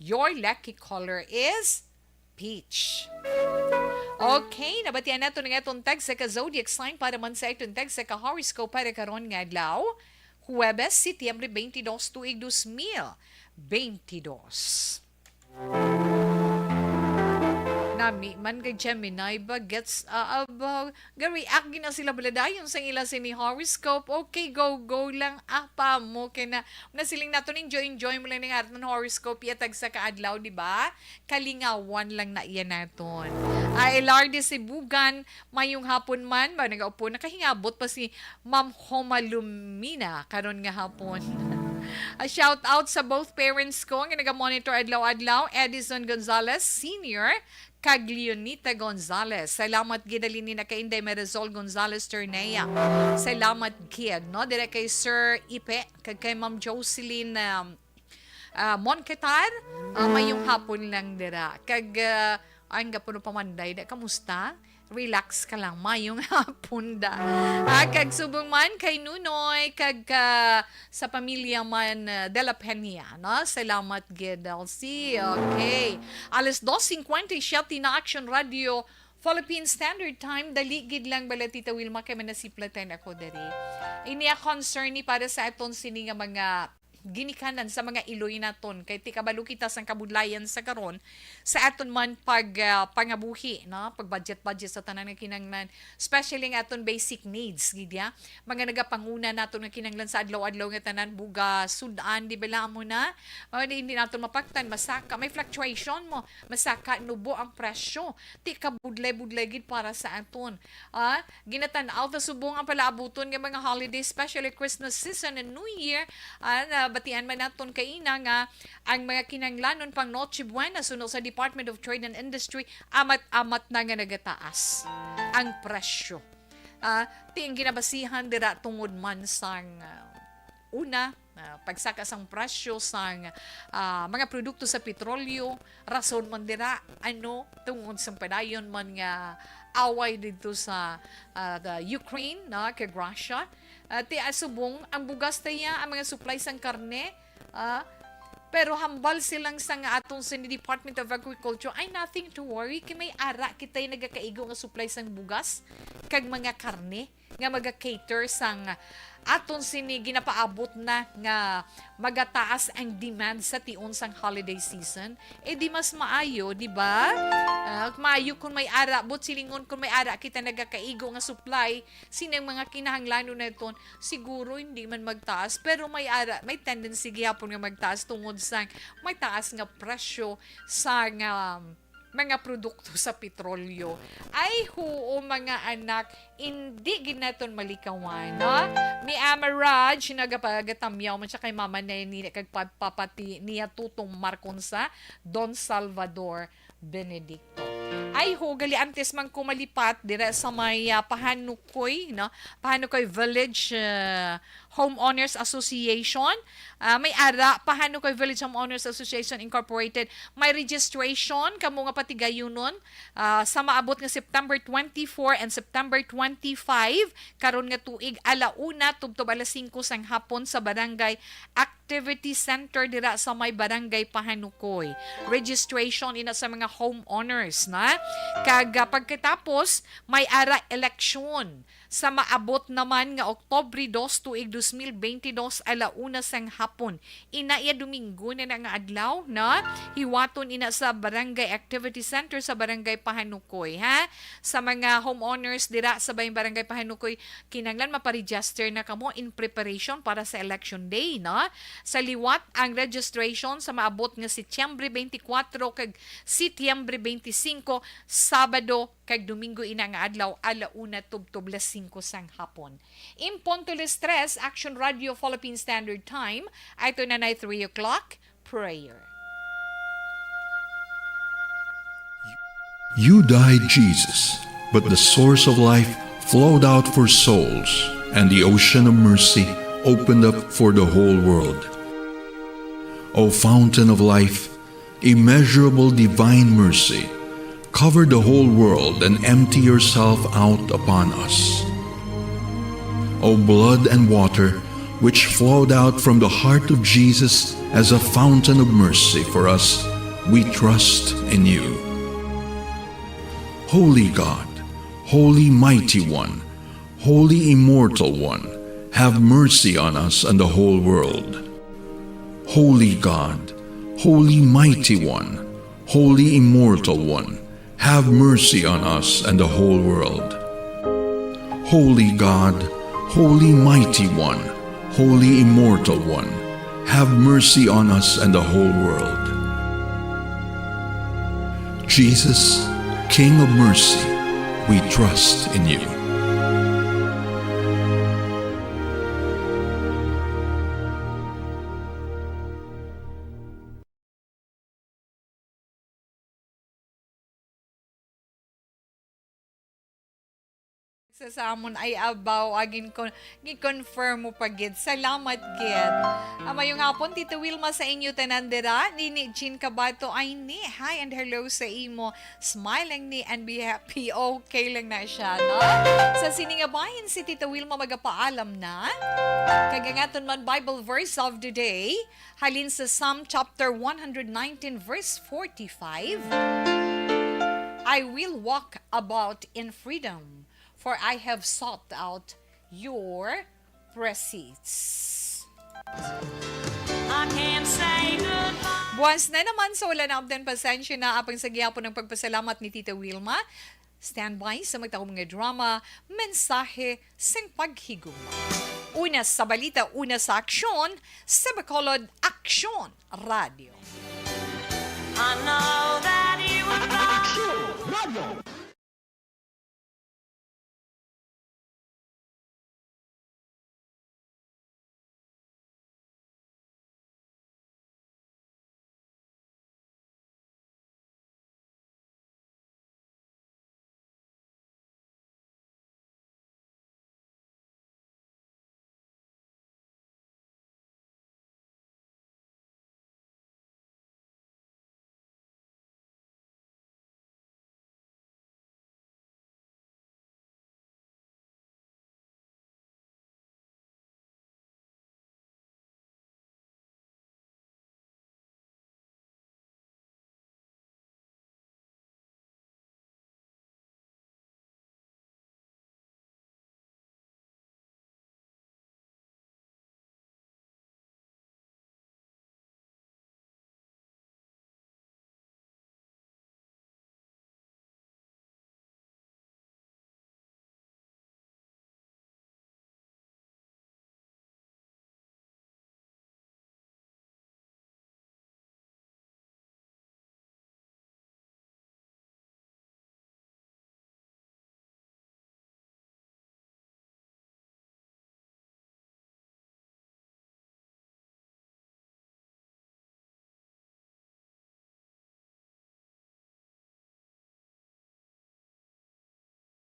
Your lucky color is peach. Okay, nabatian nato na nga atong tagsa ka zodiac sign para man sa atong tagsa ka horoscope para karon nga adlaw, Huwebes, Setyembre twenty-dos, tuig dos mil twenty-dos. Nami man kay Gemini ba gets, ah, ah, ba, ga-react gina sila baladayon sa ila sini horoscope. Okay, go, go lang, ah, pa mo kay na, nasiling nato, enjoy, enjoy mo lang ning aton horoscope, iya tagsa ka adlaw, di ba? Kalingawan lang na iya naton. Ah, Elarde Sibugan, mayong hapon man ba, nagaupo, nakahingabot pa si Ma'am Homa Lumina karon nga hapon. A shout out sa both parents ko nga naga-monitor adlaw-adlaw, Edison Gonzalez Senior kag Leonita Gonzalez. Salamat gid, halin ni na kay Inday Marisol Gonzalez Turnea. Salamat gid, no? Dire kay Sir Ipe kag kay Ma'am Jocelyn, um, ah, Monquetar, ah, mayong hapon lang dira. Kag, ah, ang gapuno pamanday, da, kamusta? Relax ka lang, mayong hapon da. Ah, kag subong man kay Nunoy, kag, ah, sa pamilya man, ah, de la Peña, no? Salamat gid, Elsie. Okay. Alas dos cincuenta y siete na Action Radio Philippine Standard Time. Dali gid lang bala, Tita Wilma, kay manasiplatan ako diri. Ini a concern ni para sa aton sini nga mga ginikanan sa mga iloy naton. Kay ti kabalo kita sang kabudlayan sa karon sa aton man pag, ah, pangabuhi, no? Pag budget-budget sa tanan nga kinahanglan, especially ang aton basic needs, gid ya. Mga nagapanguna naton nga kinahanglan sa adlaw-adlaw nga tanan, bugas, sud-an, di ba, amo na? Mao ni hindi naton mapaktan, masaka, may fluctuation mo, masaka, nubo ang presyo. Ti kabudlay-budlay gid para sa aton. Ah, ginatan-aw ta subong ang palaabuton nga mga holiday, especially Christmas season and New Year. Ah, nabatian man naton kaina nga ang mga kinahanglanon pang Noche Buena suno sa Department of Trade and Industry, amat-amat na nga nagataas ang presyo. Ah, ti ang ginabasihan dira tungod man sang, ah, una, ah, pagsaka sang presyo sang, ah, mga produkto sa petrolyo, rason man dira, ano, tungod sang padayon man nga away didto sa, ah, the Ukraine, no, kag Russia. Ah, ti asubong ang bugas ta iya, ang mga supply sang karne, ah, pero hambal silang sang aton sa Department of Agriculture, ay, nothing to worry, kay may ara kita'y nagakaigo nga supply sang bugas kag mga karne nga maga-cater sang aton sini ginapaabot na nga magataas ang demand sa tion sang holiday season, eh di mas maayo, di ba? Ah, maayo kung may ara, but silingon kung may ara kita nagakaigo nga supply sining mga kinahanglanon naton, siguro hindi man magtaas, pero may ara, may tendency gihapon nga magtaas tungod sang may taas nga presyo sa nga mga produkto sa petrolyo. Ay, huo, mga anak, hindi gid naton malikawan, no? Mi Amaraj, nagapagatamyaw man siya kay Mama Neni, kag pa-, papati niya Tutong Marconsa, Don Salvador Benedicto. Ay, ho, gali, antes man ko malipat, dira sa may, ah, Pahanukoy, no? Pahanukoy Village, ah, Homeowners Association. Ah, may ara, Pahanukoy Village Homeowners Association Incorporated. May registration kamo nga patigayunon, ah, sa maabot nga September twenty-four and September twenty-five, karon nga tuig, ala una tubtob alas singko sang hapon sa Barangay Activity Center dira sa may Barangay Pahanukoy. Registration ina sa mga homeowners na. Kag, ah, pagkatapos, may ara eleksyon. Sa maabot naman nga Oktubre dos, tuig dos mil bente dos, ala una sang hapon. Ina iya Domingo na na nga adlaw, no? Hiwaton ina sa Barangay Activity Center sa Barangay Pahanukoy, ha? Sa mga homeowners dira sa bayang Barangay Pahanukoy, kinahanglan maparegister na kamo in preparation para sa election day, no? Sa liwat, ang registration sa maabot nga Setyembre twenty-four kag Setyembre twenty-five, Sabado, kag Domingo ina nga adlaw, ala una tubtob las singko sang hapon. In punto las tres, Action Radio Philippine Standard Time, ay ito na na three o'clock, prayer. You died, Jesus, but the source of life flowed out for souls, and the ocean of mercy opened up for the whole world. O fountain of life, immeasurable divine mercy, cover the whole world and empty yourself out upon us. O blood and water, which flowed out from the heart of Jesus as a fountain of mercy for us, we trust in you. Holy God, Holy Mighty One, Holy Immortal One, have mercy on us and the whole world. Holy God, Holy Mighty One, Holy Immortal One, have mercy on us and the whole world. Holy God, Holy Mighty One, Holy Immortal One, have mercy on us and the whole world. Jesus, King of mercy, we trust in you. Sa, sa amon ay abaw, agin kon gi-confirm mo pa gid. Salamat gid. Ah, mayong hapon, Tita Wilma, sa inyo tanan dira. Nini Jean Cabato ay ni, hi and hello sa imo. Smile lang ni and be happy. Okay lang na siya, no? Sa sini nga bahin, si Tita Wilma magapaalam na. Kag ang aton man Bible verse of the day, halin sa Psalm chapter one hundred nineteen, verse forty-five, "I will walk about in freedom, for I have sought out your precepts." I can't say goodbye. Buwas na naman, so wala na abdan pasensya na. Apang sa gihapon ang pagpasalamat ni Tita Wilma. Standby sa magtaong mga drama, mensahe sing paghigugma. Una sa balita, una sa aksyon, sa Bacolod Aksyon Radio. I know that you would buy Aksyon Radio.